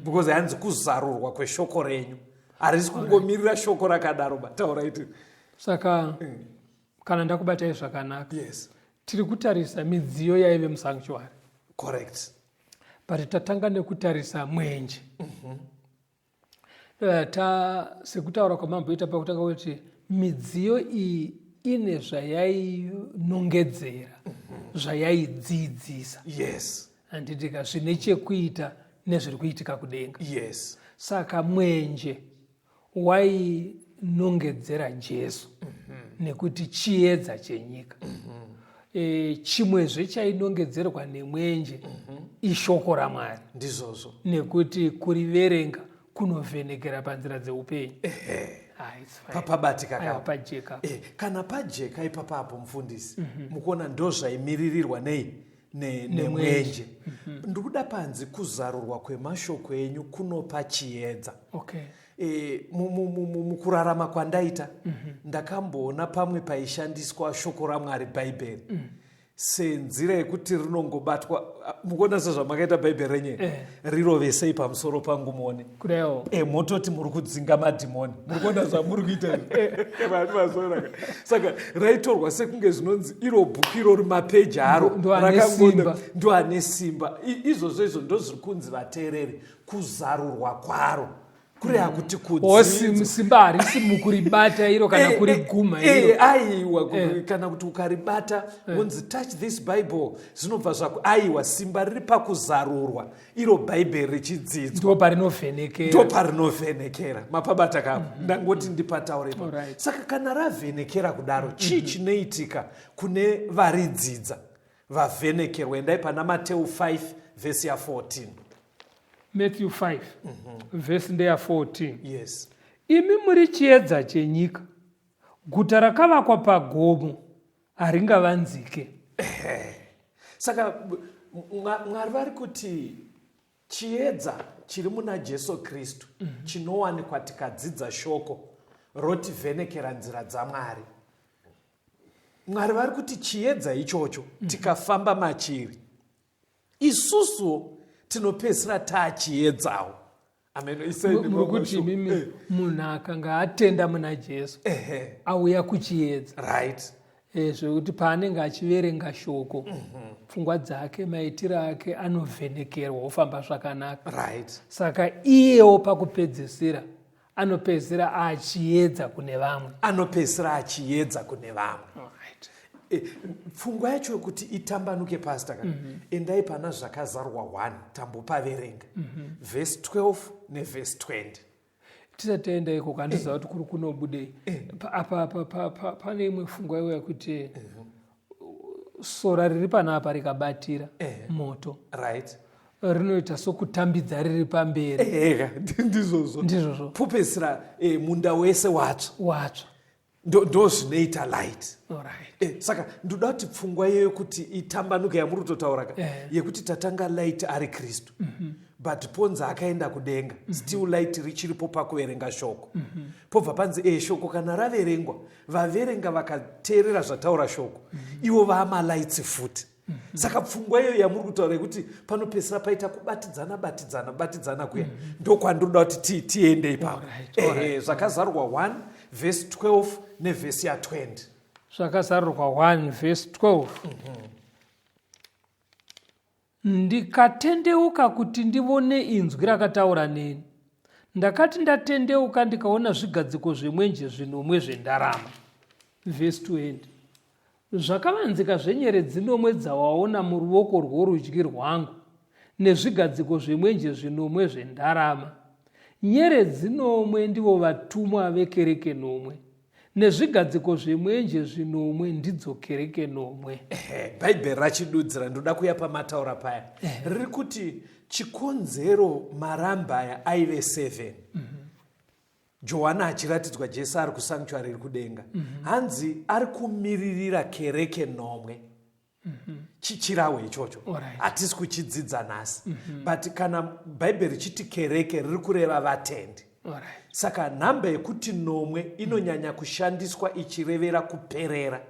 Because hanzi kuzarurwa kweshoko renyu harisi kungomirira shoko rakadaro ba. Taura iti. Saka kana ndakubatai zvakanaka, tiri kutarisa midziyo yaive musanctuary. Correct. But tatanga nekutarisa mwenje. Ta sekutaura kwamamboita pakutanga kuti midziyo iyi ine zvayainongedzera, zvayaidzidzisa. Handitika zvine chekuita nezviri kuitika kudenga. Saka mwenje wainongedzera Jesu nekuti chiedza chenyika. Chimwezve chainongedzerwa nemwenje ishoko raMwari. Ndizvozvo. Nekuti kuriverenga kunovhenekera panzira dzeupenyu. It's fine. Papabatika Aiwa, pajeka. Kana pajeka ipapapo mufundisi, mukuona ndozvaimiririrwa nei? Nemwenje. Ndikuda panzi kuzarurwa kwemashoko enyu kunopa chiedza. Mukurarama kwandaita, ndakamboona pamwe paishandiswa shoko raMwari Bhaibheri senzira yekuti rinongobatwa. Mukuona sezvamakaita Bhaibheri renye rirovesei pamusoro pangu muone. Kudaio. Mototi muri kudzinga madhimoni. Muri kuona zvamuri kuita izvi? Vanhu vazoona. Saka raitorwa sekunge zvinonzi iro bhuku irori mapeji aro Ndo ane rakangoda- simba. ndo ane simba. Izvozvo izvo ndozviri kunzi vateereri kuzarurwa kwaro kureva kuti kudzidza. Simba harisi mukuribata iro kana kuriguma iro. Aiwa, kana kuti ukaribata wonzi touch this Bible, zvinobva zvaku, aiwa, simba riri pakuzarurwa iro Bhaibheri richidzidzwa. Ndo parinovhenekera. Ndo parinovhenekera. Mapabata kapo. Ndangoti ndipataure ipapo. Saka kana ravhenekera kudaro, chii chinoitika kune varidzidza vavhenekerwa? Endai pana Mateu 5 vhesi ya 14. Matthew 5 vhesi ndeya 14. Yes. Imi muri chiedza chenyika, guta rakavakwa pagomo haringavanzike. Saka Mwari vari kuti chiedza chiri muna Jesu Kristu chinowanikwa tikadzidza shoko rotivhenekera nzira dzaMwari. Mwari vari kuti chiedza ichocho tikafamba machiri, isusu tinopedzisira taachiedzawo. Amen. Isai Muri kuti nemashoko. imimi munhu akanga atenda muna Jesu auya kuchiedza. Zvekuti paanenge achiverenga shoko, pfungwa dzake, maitiro ake anovhenekerwa ofamba zvakanaka. Saka iyewo pakupedzisira anopedzisira achiedza kune vamwe. Anopedzisira achiedza kune vamwe. Pfungwa yacho yekuti itambanuke pastor ka, endai pana Zvakazarurwa 1, tambopaverenga. Verse 12 neverse 20. Tisati taenda ikoko, handiziva kuti kuri kunobudei. Apa, pane imwe pfungwa iwe yekuti sora riri panapa rikabatira moto. Rinoita sokutambidza riri pamberi. Ega, ndizvozvo. Ndizvozvo. Popedzisira munda wese watsva. Watsva. Ndo zvinoita light. Saka ndoda kuti pfungwa iyoyo kuti itambanuke yamuri kutotaura ka, yekuti tatanga light ari Kristu. But ponzi akaenda kudenga, still light richiripo pakuverenga shoko. Pobva panzi shoko kana raverengwa, vaverenga vakateerera zvataura shoko, ivo vaamalights futi. Saka pfungwa iyoyo yamuri kutaura yekuti panopedzisira paita kubatidzana, batidzana, batidzana kuya, ndokwandinoda kuti tiende ipapo. Zvakazarurwa 1 verse 12 nevhesi ya 20. Zvakazarurwa 1 verse 12. Ndikatendeuka kuti ndivone inzwi rakataura neni. Ndakati ndatendeuka ndikaona zvigadziko zvemwenje zvinomwe zvendarama. Verse 20. Zvakavanzika zvenyeredzi nomwe dzawaona muruoko rworudyi rwangu, nezvigadziko zvemwenje zvinomwe zvendarama. Nyeredzi nomwe ndivo vatumwa vekereke nomwe, nezvigadziko zvemwenje zvinomwe ndidzo kereke nomwe. Bhaibheri rachidudzira, ndoda kuya pamataura paya. Riri kuti chikonzero maramba aya aive 7. Johani achiratidzwa Jesu ari kusanctuary iri kudenga. Hanzi ari kumiririra kereke nomwe. Chichirawo ichocho. Hatisi kuchidzidza nhasi. But kana Bhaibheri richiti kereke riri kureva vatendi. Saka nhamba yekuti nomwe inonyanya kushandiswa ichirevera kuperera.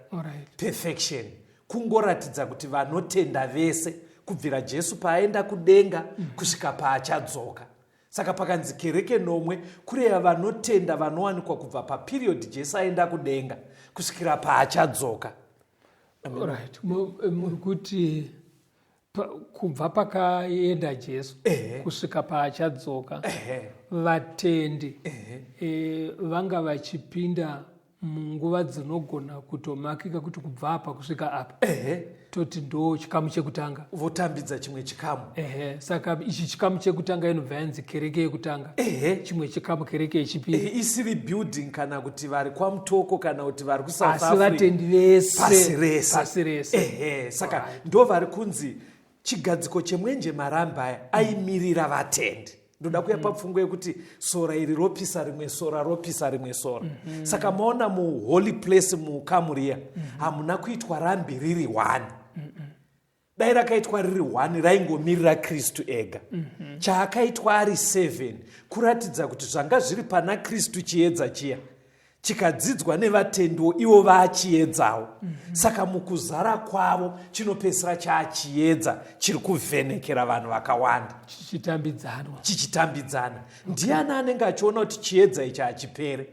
Perfection. Kungoratidza kuti vanotenda vese kubvira Jesu paaenda kudenga kusvika paachadzoka. Saka pakanzi kereke nomwe kureva vanotenda vanowanikwa kubva paperiod Jesu aenda kudenga kusvikira paachadzoka. Right. Muri kuti kubva pakaenda Jesu kusvika paachadzoka vatendi vanga vachipinda munguva dzinogona kutomakika kuti kubva apa kusvika apa toti ndo chikamu chekutanga, votambidza chimwe chikamu. Ehe, saka ichi chikamu chekutanga inobva yanzi kereke yekutanga, chimwe chikamu kereke yechipiri. Isiri building kana kuti vari kwaMutoko kana kuti vari kuSouth Africa, asi vatendi vese pasi rese. Pasi rese. Ehe, saka ndo vari kunzi chigadziko chemwenje marambi aya aimirira vatendi. Ndoda kuya papfungwa yekuti sora iri ropisa rimwe sora, ropisa rimwe sora. Saka maona muholy place mukamuriya hamuna kuitwa rambi riri one. Dai rakaitwa riri one raingomirira Kristu ega. Chaakaitwa ari 7 kuratidza kuti zvanga zviri pana Kristu chiedza chiya chikadzidzwa nevatendiwo ivo vaachiedzawo. Saka mukuzara kwavo chinopedzisira chaachiedza chiri kuvhenekera vanhu vakawanda, chichitambidzanwa. Chichitambidzana. Ndiani anenge achiona kuti chiedza ichi hachipere?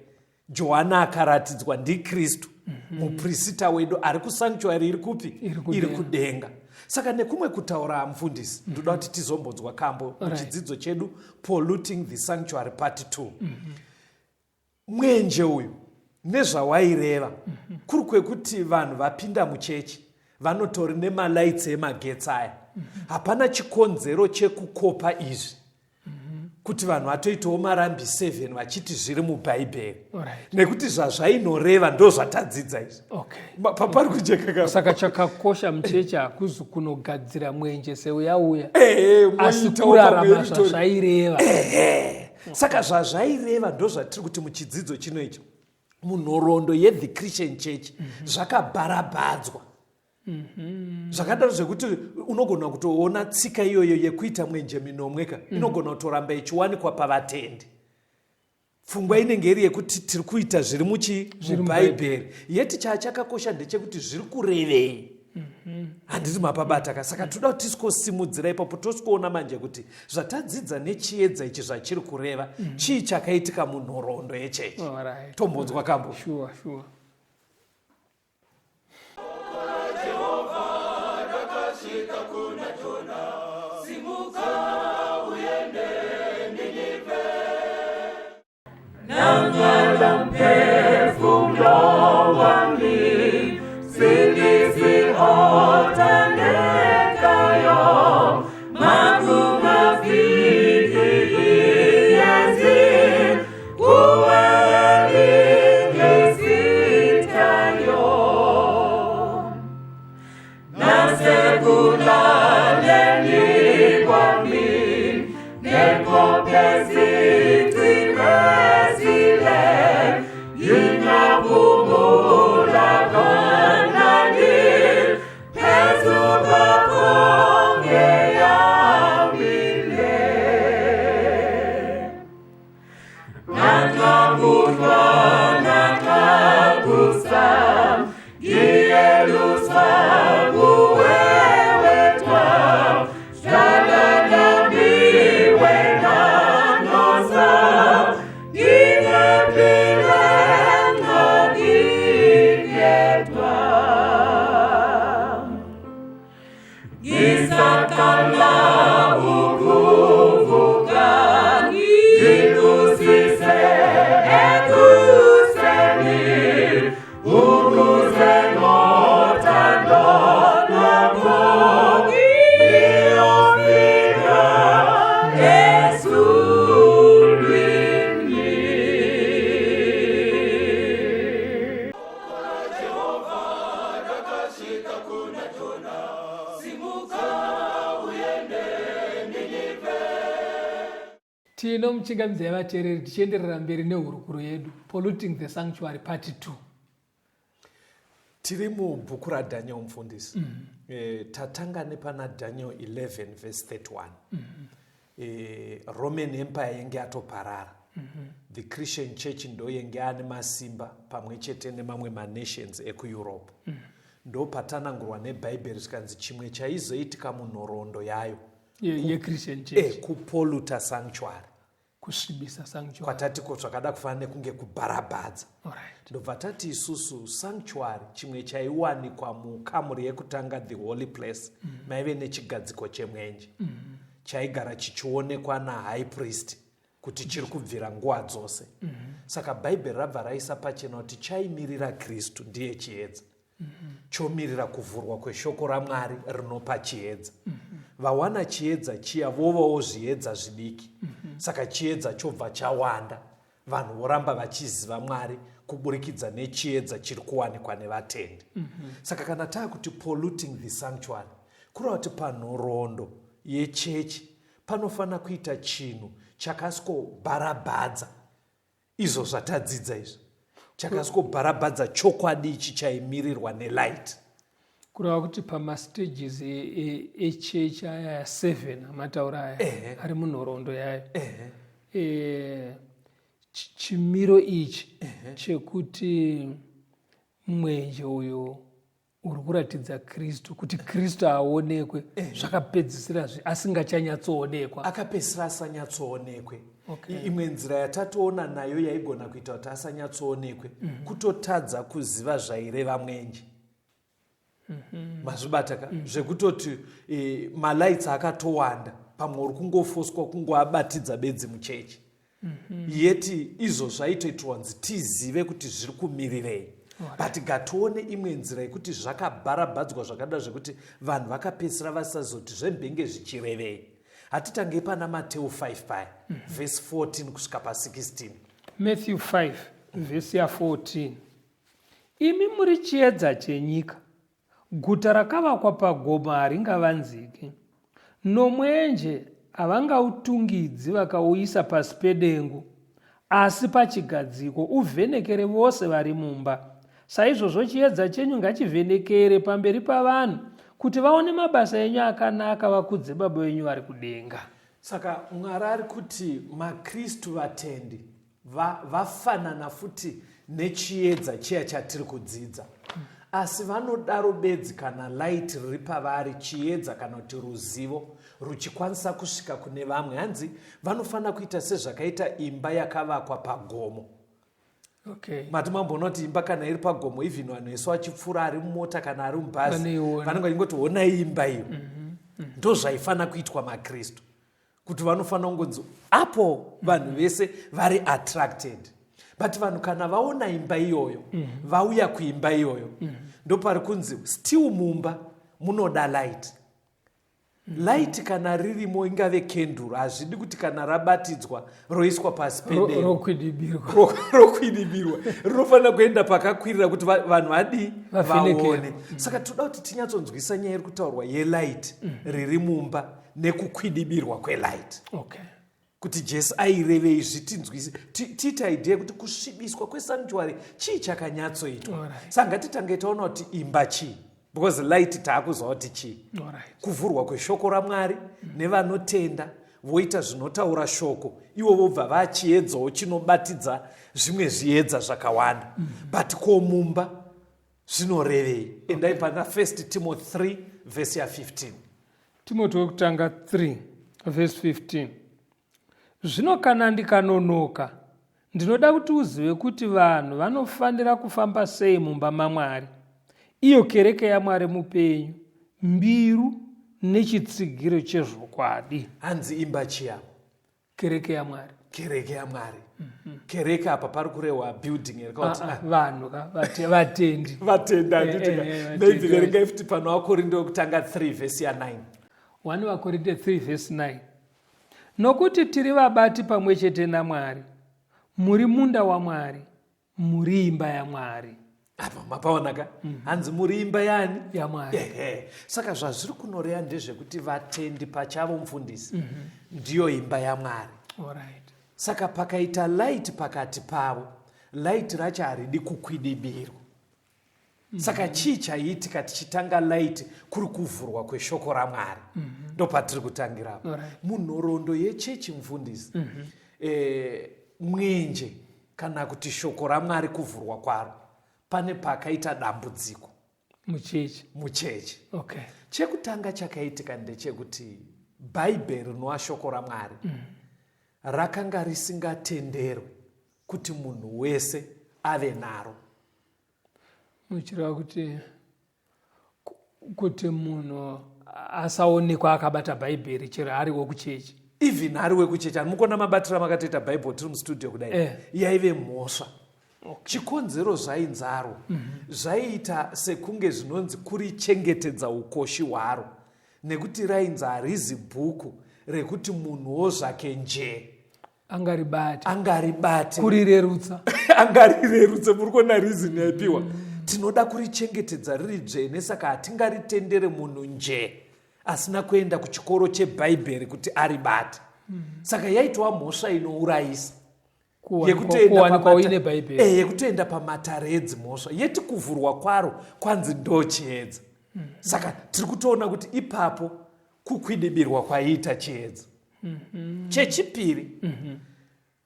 Johani akaratidzwa ndiKristu, muprisita wedu ari kusanctuary iri kupi? Iri kudenga. Saka nekumwe kutaura mufundisi, ndoda kuti tizombonzwa kambo muchidzidzo chedu Polluting the Sanctuary Part 2. Mwenje uyu nezvawaireva kuri kwekuti vanhu vapinda muchechi vanotori nemalights emagetsi aya. Hapana chikonzero chekukopa izvi kuti vanhu vatoitawo marambi 7 vachiti zviri muBhaibheri, nekuti zvazvainoreva ndo zvatadzidza izvi. Papari kujeka. Saka chakakosha muchechi hakuzi kunogadzira mwenje seuya uya, asi kurarama zvazvaireva. Saka zvazvaireva ndo zvatiri kuti muchidzidzo chino icho munhoroondo yethe Christian Church zvakabharabhadzwa. Zvakadaro zvekuti unogona kutoona tsika iyoyo yekuita mwenje minomwe ka inogona kutoramba ichiwanikwa pavatendi. Pfungwa inenge iri yekuti tiri kuita zviri muBhaibheri, yeti chachakakosha ndechekuti zviri kurevei. Handiti mapabata ka? Saka toda kuti tisikosimudzira ipapo, tosikuona manje kuti zvatadzidza nechiedza ichi zvachiri kureva, chii chakaitika munhoroondo yechechi. Tombonzwa kambo. Sure, sure. Tinomuchingamidzai vateereri tichienderera mberi nehurukuro yedu Polluting the Sanctuary Part 2. Tiri mubhuku raDaniel mufundisi. Tatanga nepana Daniel 11 verse 31. Roman Empire yenge yatoparara. The Christian Church ndo yenge ane masimba pamwe chete nemamwe manations ekuEurope. Ndopatanangurwa neBhaibheri zvikanzi chimwe chaizoitika munhoroondo yayo yeChristian Church kupoluta sanctuary, kusvibisa sanctuary, kwatati ko zvakada kufanana nekunge kubharabhadza. Ndobva tati isusu sanctuary chimwe chaiwanikwa mukamuri yekutanga, the holy place, maive nechigadziko chemwenje chaigara chichionekwa nahigh priest kuti chiri kubvira nguva dzose. Saka Bhaibheri rabva raisa pachena kuti chaimirira Kristu, ndiye chiedza. Chomirira kuvhurwa kweshoko raMwari rinopa chiedza. Vawana chiedza chiya vovawo zviedza zvidiki. Saka chiedza chobva chawanda, vanhu voramba vachiziva Mwari kuburikidza nechiedza chiri kuwanikwa nevatendi. Saka kana taakuti polluting the sanctuary, kureva kuti panhoroondo yechechi panofanira kuita chinhu chakasvikobharabhadza izvo zvatadzidza izvi, chakasvikobharabhadza chokwadi ichi chaimirirwa nelight. Kureva kuti pamastages echechi aya 7 amataura aya ari munhoroondo yayo, chimiro ichi chekuti mwenje uyu uri kuratidza Kristu, kuti Kristu aonekwe, zvakapedzisira asingachanyatsoonekwa. Akapedzisira asanyatsoonekwe. Imwe nzira yatatoona nayo yaigona kuita kuti asanyatsoonekwe, kutotadza kuziva zvaireva mwenje. Mazvibata ka? Zvekutoti malights akatowanda, pamwe uri kungofoswa kungoabatidza bedzi muchechi, yeti izvo zvaitoitirwa nzi tizive kuti zviri kumirirei. But ngatione imwe nzira yekuti zvakabharabhadzwa zvakada zvekuti vanhu vakapedzisira vasazoti zvembenge zvichirevei. Hatitangei pana Mateu 5 paya, vhesi 14 kusvika pa16. Matthew 5 vhesi ya14: Imi muri chiedza chenyika. Guta rakavakwa pagomo haringavanziki. Nomwenje havangautungidzi vakauisa pasi pedengu, asi pachigadziko, uvhenekere vose vari mumba. Saizvozvo chiedza chenyu ngachivhenekere pamberi pavanhu, kuti vaone mabasa enyu akanaka vakudze Baba venyu vari kudenga. Saka Mwari ari kuti maKristu vatendi vafanana futi nechiedza chiya chatiri kudzidza, asi vanodaro bedzi kana light riri pavari, chiedza kana kuti ruzivo, ruchikwanisa kusvika kune vamwe. Hanzi vanofanira kuita sezvakaita imba yakavakwa pagomo. Mati mamboona kuti imba kana iri pagomo, even vanhu vese vachipfuura ari mumota kana ari mubhazi vanenge vachingoti honai imba iyo. Ndozvaifanira kuitwa maKristu, kuti vanofanira kungonzi apo vanhu vese vari attracted. But vanhu kana vaona imba iyoyo, vauya kuimba iyoyo, ndopari kunzi still mumba munoda light. Light kana ririmo, ingave kenduru, hazvidi kuti kana rabatidzwa roiswa pasi pedengo. Rokwidibirwa. Rokwidibirwa. Rinofanira kuenda pakakwirira kuti vanhu vadii? Vavhenekere. Vaone. Saka toda kuti tinyatsonzwisa nyaya iri kutaurwa yelight riri mumba nekukwidibirwa kwelight, kuti Jesu airevei, zvitinzwisi, tiite idea yekuti kusvibiswa kwesanctuary chii chakanyatsoitwa. Saka ngatitange taona kuti imba chii, because light taakuziva kuti chii. Kuvhurwa kweshoko raMwari nevanotenda, voita zvinotaura shoko, ivo vobva vachiedzawo chinobatidza zvimwe zviedza zvakawanda. But ko mumba zvinorevei? Endai pana 1 Timothy 3 vhesi ya15. Timoti wekutanga 3 vhesi 15: Zvino kana ndikanonoka, ndinoda kuti uzive kuti vanhu vanofanira kufamba sei mumba maMwari, iyo kereke yaMwari mupenyu, mbiru nechitsigiro chezvokwadi. Hanzi imba chiya? Kereke yaMwari. Kereke yaMwari. Kereke apa pari kurehwa building here kana kuti? Ah, ah, vanhu ka, vatendi. Vatendi, handiti ka? Vatendi. Maybe verengai futi pano vaKorinde wekutanga 3 vhesi ya9. 1 vaKorinde 3 vhesi 9: Nokuti tiri vabati pamwe chete naMwari, muri munda waMwari, muri imba yaMwari. Apa mapaona ka? Hanzi muri imba yani? YaMwari. Ehe, saka zvazviri kunoreya ndezvekuti vatendi pachavo, mufundisi, ndiyo imba yaMwari. Saka pakaita light pakati pavo, light racho haridi kukwidibirwa. Saka chii chaiitika tichitanga light kuri kuvhurwa kweshoko raMwari? Ndopatiri kutangira apa. Munhoroondo yechechi, mufundisi, mwenje kana kuti shoko raMwari kuvhurwa kwaro, pane pakaita dambudziko. Muchechi. Muchechi. Chekutanga chakaitika ndechekuti Bhaibheri, rinova shoko raMwari, rakanga risingatenderwi kuti munhu wese ave naro. Muchireva kuti munhu asaonekwa akabata Bhaibheri chero ari wekuchechi? Even ari wekuchechi. Hanimukona mabatiro amakatoita Bhaibheri tiri mustudio kudai? Yaive mhosva. Chikonzero zvainzaro zvaiita sekunge zvinonzi kurichengetedza ukoshi hwaro, nekuti rainzi harizi bhuku rekuti munhuwo zvake njee angaribate. Angaribate. Kurirerutsa. Angarirerutse. Muri kuona reason yaipiwa? Tinoda kurichengetedza riri dzvene, saka hatingaritendere munhu njee asina kuenda kuchikoro chebhaibheri kuti aribate. Saka yaitova mhosva inourayisa Kuwanikwa uine Bhaibheri. Yekutoenda pamatare edzimhosva, yeti kuvhurwa kwaro kwanzi ndo chiedza. Saka tiri kutoona kuti ipapo kukwidibirwa kwaiita chiedza. Chechipiri,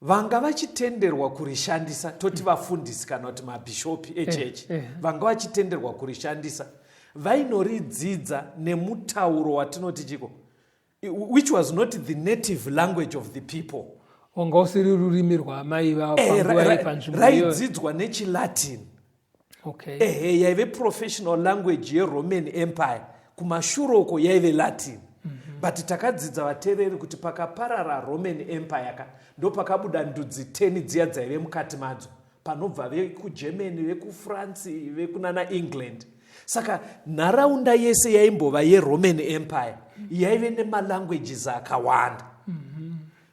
vanga vachitenderwa kurishandisa, toti vafundisi kana kuti mabhishopi echechi, vanga vachitenderwa kurishandisa vainoridzidza nemutauro watinoti chiko, which was not the native language of the people. Wanga usiri rurimi rwaamai vavo panguva yepanzvimbo iyoyo. Raidzidzwa nechiLatin. Ehe, yaive professional language yeRoman Empire kumashure uko, yaive Latin. But takadzidza, vateereri, kuti pakaparara Roman Empire ka, ndo pakabuda ndudzi 10 dziya dzaive mukati madzo, panobva vekuGermany, vekuFrance, vekunana England. Saka nharaunda yese yaimbova yeRoman Empire yaive nemalanguages akawanda.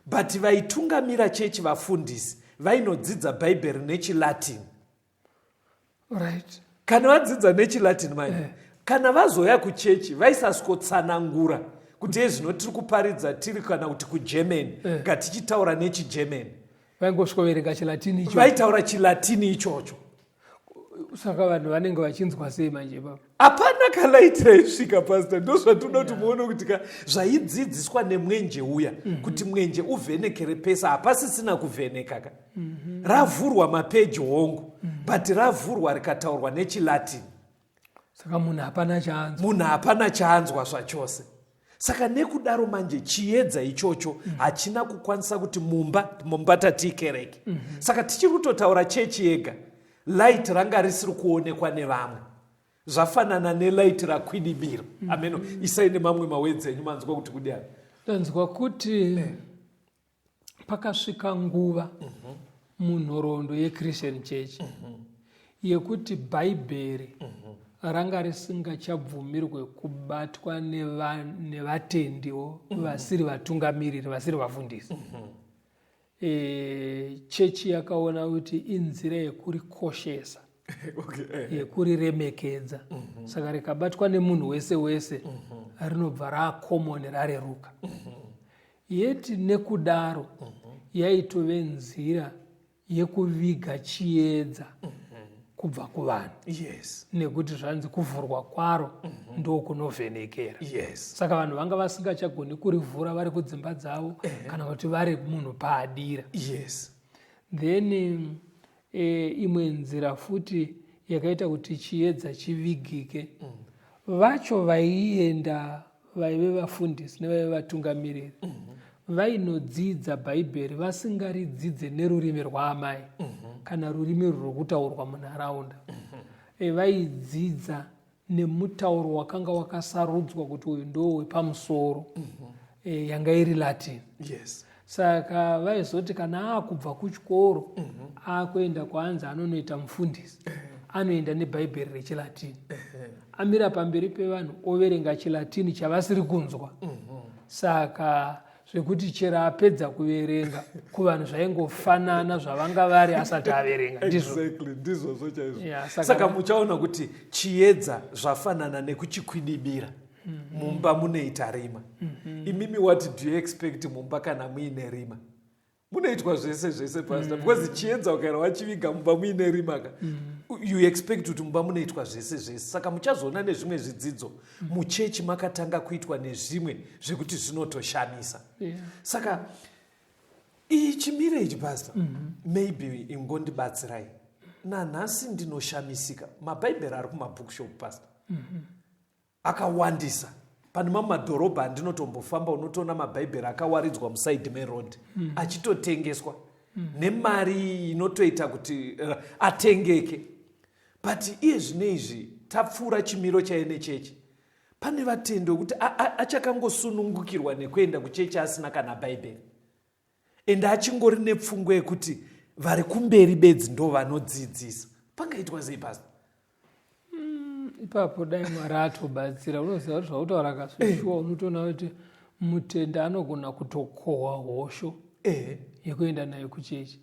But vaitungamira chechi, vafundisi, vainodzidza Bhaibheri nechiLatin. Kana vadzidza nechiLatin manje, kana vazoya kuchechi, vaisaswotsanangura kuti ezvino tiri kuparidza tiri kana kuti kuGermany, ngatichitaura nechiGermany. Vaingosvikoverenga chiLatini icho. Vaitaura chiLatini ichocho. Saka vanhu vanenge vachinzwa sei manje baba? Hapana kalight raisvika, pastor. Ndozvatinoda kuti muone kuti ka zvaidzidziswa nemwenje uya, kuti mwenje uvhenekere pese, hapasisina kuvheneka ka. Ravhurwa mapeji, hongu, but ravhurwa rikataurwa nechiLatin. Saka munhu hapana chaanzwa. Munhu hapana chaanzwa zvachose. Saka nekudaro manje chiedza ichocho hachina kukwanisa kuti mumba tatii kereke. Saka tichiri kutotaura chechi yega, light ranga risiri kuonekwa nevamwe. Zvafanana nelight rakwidibira. Ameno, isai nemamwe mawords enyu. Manzwa kuti kudii? Ndanzwa kuti pakasvika nguva munhoroondo yeChristian Church yekuti Bhaibheri ranga risingachabvumirwe kubatwa nevatendiwo vasiri vatungamiriri, vasiri vafundisi. Chechi yakaona kuti inzira yekurikoshesa, yekuriremekedza. Saka rikabatwa nemunhu wese wese, rinobva raacommon, rareruka. Yeti nekudaro yaitove nzira yekuviga chiedza kubva kuvanhu, nekuti zvanzi kuvhurwa kwaro ndokunovhenekera. Saka vanhu vanga vasingachagoni kurivhura vari kudzimba dzavo kana kuti vari munhu paadira. Then imwe nzira futi yakaita kuti chiedza chivigike, vacho vaienda vaive vafundisi nevaive vatungamiriri vainodzidza Bhaibheri vasingaridzidze nerurimi rwaamai kana rurimi rwuri munharaunda. Vaidzidza nemutauro wakanga wakasarudzwa kuti uyu ndo wepamusoro, yanga iri Latin. Saka vaizoti kana akubva kuchikoro, akuenda kwaanzi anonoita mufundisi, anoenda nebhaibheri rechiLatini, amira pamberi pevanhu, overenga chiLatini chavasiri kunzwa. Saka zvekuti chero apedza kuverenga, kuvanhu zvaingofanana zvavanga vari asati averenga, ndizvo? Exactly, ndizvozvo chaizvo. Yeah, saka muchaona kuti chiedza zvafanana nekuchikwidibira. Mumba munoita rima. Imimi, what do you expect mumba kana muine rima? Munoitwa zvese zvese, pastor, because chiedza ukaera wachiviga mumba muine rima ka, you expect kuti mumba munoitwa zvese zvese. Saka muchazoona nezvimwe zvidzidzo, muchechi makatanga kuitwa nezvimwe zvekuti zvinotoshamisa. Saka iyi chimiro ichi, pastor, maybe ingondibatsirai. Nanhasi ndinoshamisika, mabhaibheri ari kumabookshop, pastor, akawandisa. Pane mamwe madhorobha andinotombofamba, unotoona mabhaibheri akawaridzwa muside meroad achitotengeswa nemari inotoita kuti atengeke. But iye zvino izvi tapfuura chimiro chaiye nechechi. Pane vatendi wekuti achakangosunungukirwa nekuenda kuchechi asina kana bhaibheri, ende achingori nepfungwa yekuti vari kumberi bedzi ndo vanodzidzisa. Pangaitwa sei, pastor? Ipapo dai Mwari atobatsira. Unoziva kuti zvautaura kasvishuwa, unotoona kuti mutenda anogona kutokohwa hosho yekuenda nayo kuchechi,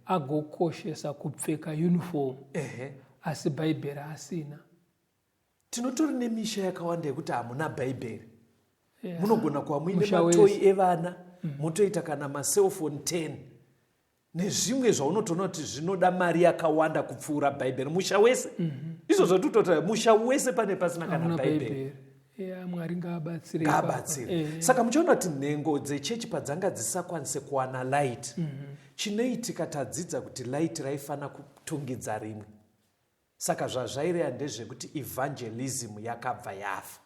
agokoshesa kupfeka uniform, asi bhaibheri asina. Tinotori nemisha yakawanda yekuti hamuna bhaibheri. Munogona kuva muine Musha matoyi wese. evana, motoita kana macelphone 10 nezvimwe zvaunotoona kuti zvinoda mari yakawanda kupfuura bhaibheri. Musha wese, izvo zvatitotaura, musha wese pane pasina kana Hamuna bhaibheri. bhaibheri. Ya, Mwari ngaabatsire ipapo. Ngaabatsire. Saka muchiona kuti nhengo dzechechi padzanga dzisakwanise kuwana light, chinoitika, tadzidza kuti light raifana kutungidza rimwe. Saka zvazvaireya ndezvekuti evangelism yakabva yafa.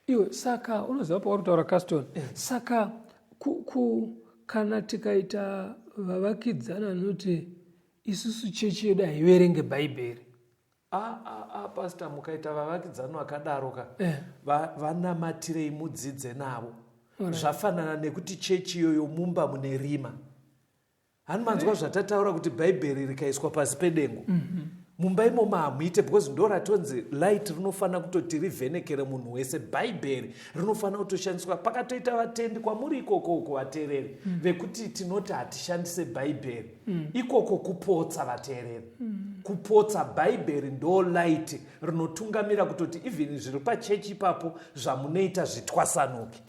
Iwe, saka unoziva pauri kutaura, Caston, saka kana tikaita vavakidzana anoti isusu chechi yedu haiverenge bhaibheri? Ah, ah, ah, pastor, mukaita vavakidzani vakadaro ka, vanamatirei, mudzidze navo. Zvafanana nekuti chechi iyoyo mumba mune rima. Hani manzwa zvatataura kuti bhaibheri rikaiswa pasi pedengu, mumba imomo hamuite, because ndo ratonzi light rinofanira kutoti rivhenekere munhu wese. Bhaibheri rinofanira kutoshandiswa. Pakatoita vatendi kwamuri ikoko uko, vateereri, vekuti tinoti hatishandise bhaibheri, ikoko kupotsa, vateereri, kupotsa. Bhaibheri ndo light rinotungamira kutoti even zviri pachechi ipapo zvamunoita zvitwasanuke.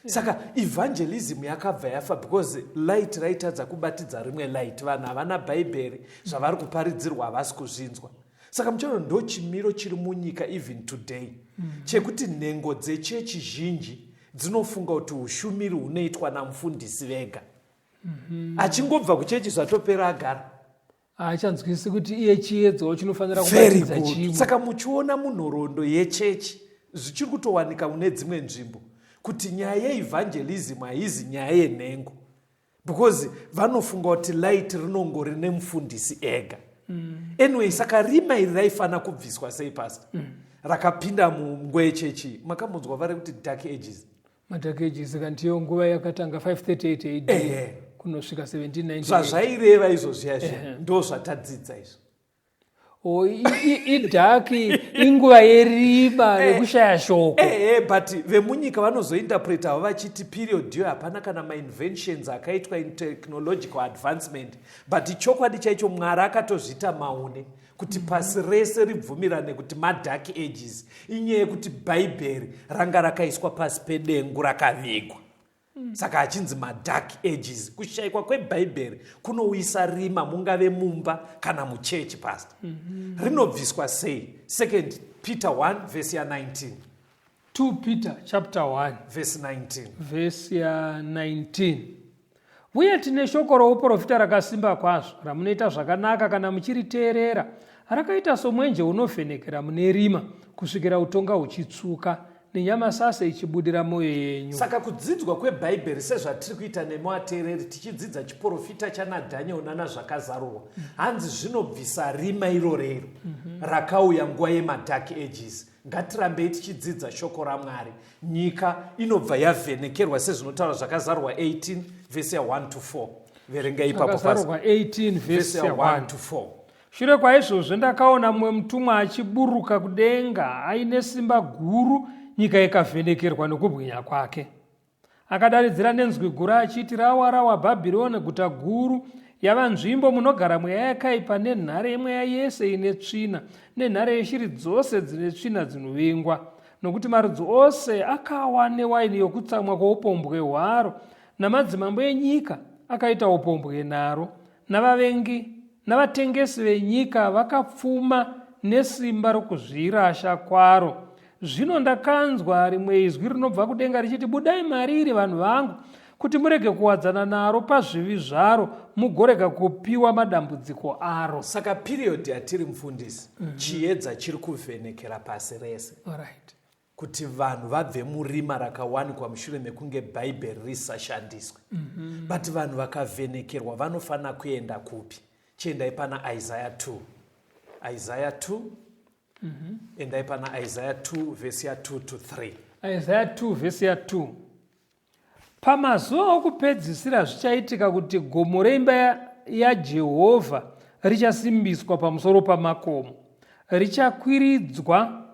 Saka evangelism yakabva yafa because light raitadza kubatidza rimwe light. Vanhu havana bhaibheri, zvavari kuparidzirwa havasi kuzvinzwa. Saka muchaona ndo chimiro chiri munyika even today, chekuti nhengo dzechechi zhinji dzinofunga kuti ushumiri hunoitwa namufundisi vega. Achingobva kuchechi, zvatopera, agara. Haachanzwisi kuti iye chiedzawo chinofanira Very kubatidza good. chimwe. Saka muchiona munhoroondo yechechi, zvichiri kutowanika mune dzimwe nzvimbo kuti nyaya yeevangelism haizi nyaya yenhengo, because vanofunga kuti light rinongori nemufundisi ega. Anyway, saka rima iri raifanira kubviswa sei, pastor, rakapinda munguva yechechi? Makambonzwa vari kuti Dark Ages? Madark Ages, saka ndiyo nguva yakatanga 538 AD kunosvika 1798. Zvazvaireva izvo zviya zviya, ndo zvatadzidza izvo. O, idark, inguva yerima rekushaya shoko. Ehe, but vemunyika vanozointerpreta havo vachiti period iyo hapana kana mainventions akaitwa in technological advancement. But chokwadi chaicho, Mwari akatozviita maune kuti pasi rese ribvumirane kuti madark ages inyaya yekuti bhaibheri ranga rakaiswa pasi pedengu rakavigwa. Saka achinzi madark ages. Kushayikwa kwebhaibheri kunouyisa rima, mungave mumba kana muchechi, pastor. Rinobviswa sei? Second Peter 1 vhesi ya19. 2 Peter chapter 1 vhesi 19. Vhesi ya19: Uye tine shoko rouprofita rakasimba kwazvo, ramunoita zvakanaka kana muchiriteerera, rakaita somwenje unovhenekera mune rima, kusvikira utonga huchitsvuka nenyamasase ichibudira mwoyo yenyu. Saka kudzidzwa kwebhaibheri, sezvatiri kuita nemuateereri tichidzidza chiprofita chanaDhaniel nana Zvakazarurwa, hanzi zvinobvisa rima irorero rakauya nguva yemadark ages. Ngatirambei tichidzidza shoko raMwari, nyika inobva yavhenekerwa, sezvinotaura Zvakazarurwa 18 vhesi ya1 to 4. Verenga ipapo, pastor. Zvakazarurwa 18 vhesi vhesi ya1 ya1 to 4. Shure kwaizvozvo ndakaona mumwe mutumwa achiburuka kudenga aine simba guru, nyika ikavhenekerwa nokubwinya kwake. Akadanidzira nenzwi guru achiti, "Rawa, rawa Bhabhironi, guta guru, yava nzvimbo munogara mweya yakaipa nenhare yemweya yese ine tsvina, nenhare yeshiri dzose dzine tsvina dzinovengwa. Nokuti marudzi ose akawa newaini yokutsamwa kwoupombwe hwaro. Namadzimambo enyika akaita upombwe naro, navavengi navatengesi venyika vakapfuma nesimba rokuzvirasha kwaro. Zvino ndakanzwa rimwe izwi rinobva kudenga richiti, Budai mariri, vanhu vangu, kuti murege kuwadzana naro pazvivi zvaro, mugorega kupiwa madambudziko aro. Saka period yatiri mufundisi, chiedza chiri kuvhenekera pasi rese. Alright. Kuti vanhu vabve murima rakawanikwa mushure mekunge Bhaibheri risashandiswe. But vanhu vakavhenekerwa vanofanira kuenda kupi? Chiendai pana Isaiah 2. Isaiah 2. Endai pana Isaiah 2 vhesi ya 2 to 3. Isaiah 2 vhesi ya 2. Pamazuva okupedzisira zvichaitika kuti gomo reimba yaJehovha richasimbiswa pamusoro pamakomo, richakwiridzwa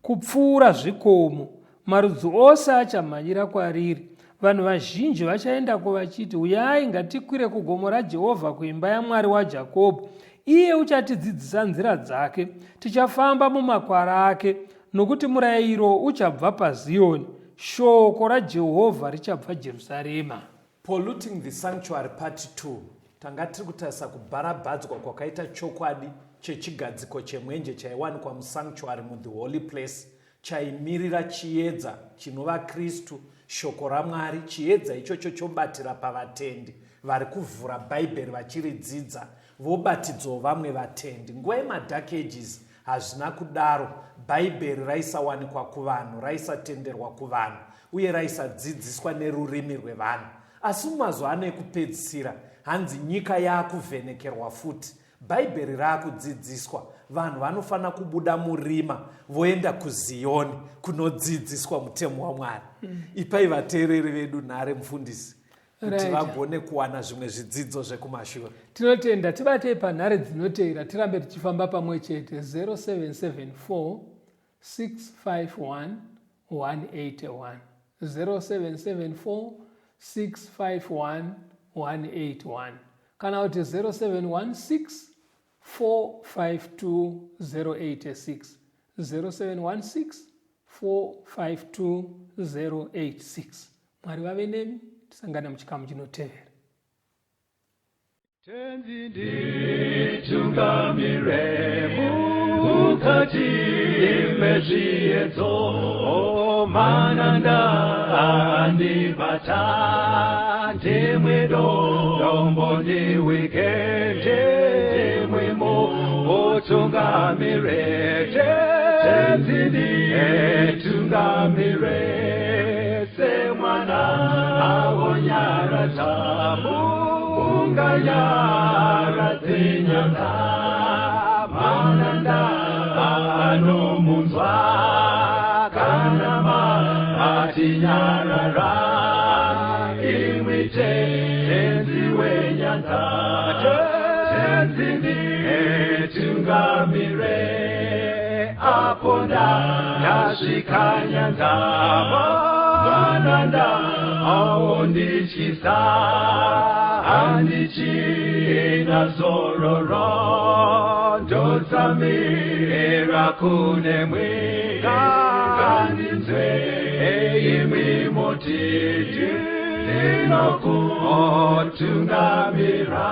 kupfuura zvikomo, marudzi ose achamhanyira kwariri. Vanhu vazhinji vachaendako vachiti, Uyai, ngatikwire kugomo raJehovha, kuimba yaMwari waJakobho. Iye uchatidzidzisa nzira dzake, tichafamba mumakwara ake. Nokuti murayiro uchabva paZiyoni, shoko raJehovha richabva Jerusarema. Polluting the Sanctuary Part 2 Tanga tiri kutarisa kubharabhadzwa kwakaita chokwadi chechigadziko chemwenje chaiwanikwa musanctuary muThe Holy Place chaimirira chiedza chinova Kristu, Shoko raMwari, chiedza ichocho chobatira pavatendi vari kuvhura Bhaibheri vachiridzidza vobatidzawo vamwe vatendi. Nguva yemaDark Ages hazvina kudaro. Bhaibheri raisawanikwa kuvanhu, raisatenderwa kuvanhu, uye raisadzidziswa nerurimi rwevanhu. Asi mumazuva ano ekupedzisira, hanzi nyika yaakuvhenekerwa futi. Bhaibheri raakudzidziswa. Vanhu vanofanira kubuda murima voenda kuZiyoni kunodzidziswa mutemo waMwari. Ipai vateereri vedu nhare, mufundisi, kuti vagone kuwana zvimwe zvidzidzo zvekumashure. Tinotenda, tibatei panhare dzinoteera tirambe tichifamba pamwe chete 0774 651 181 0774 651 181 kana kuti 0716 452 086 0716 452 086. Mwari vave nemi, tisangane muchikamu chinotevera. Tenzi nditungamire mukati mezviedzo, mananda andibata, ndimwe dombo ndiwike, ndimwe mutungamire. Tenzi nditungamire semwana awonyaradza unganyaradze nyanga, mananda anomunzwa kana matinyarara, imwi Tenzi wenyanza. Tenzi nditungamire apo ndasvika nyanza, mananda aondityisa, handichina zororo, ndotsamira kune mwe, ngandinzwe imwi motiti ndinokutungamira.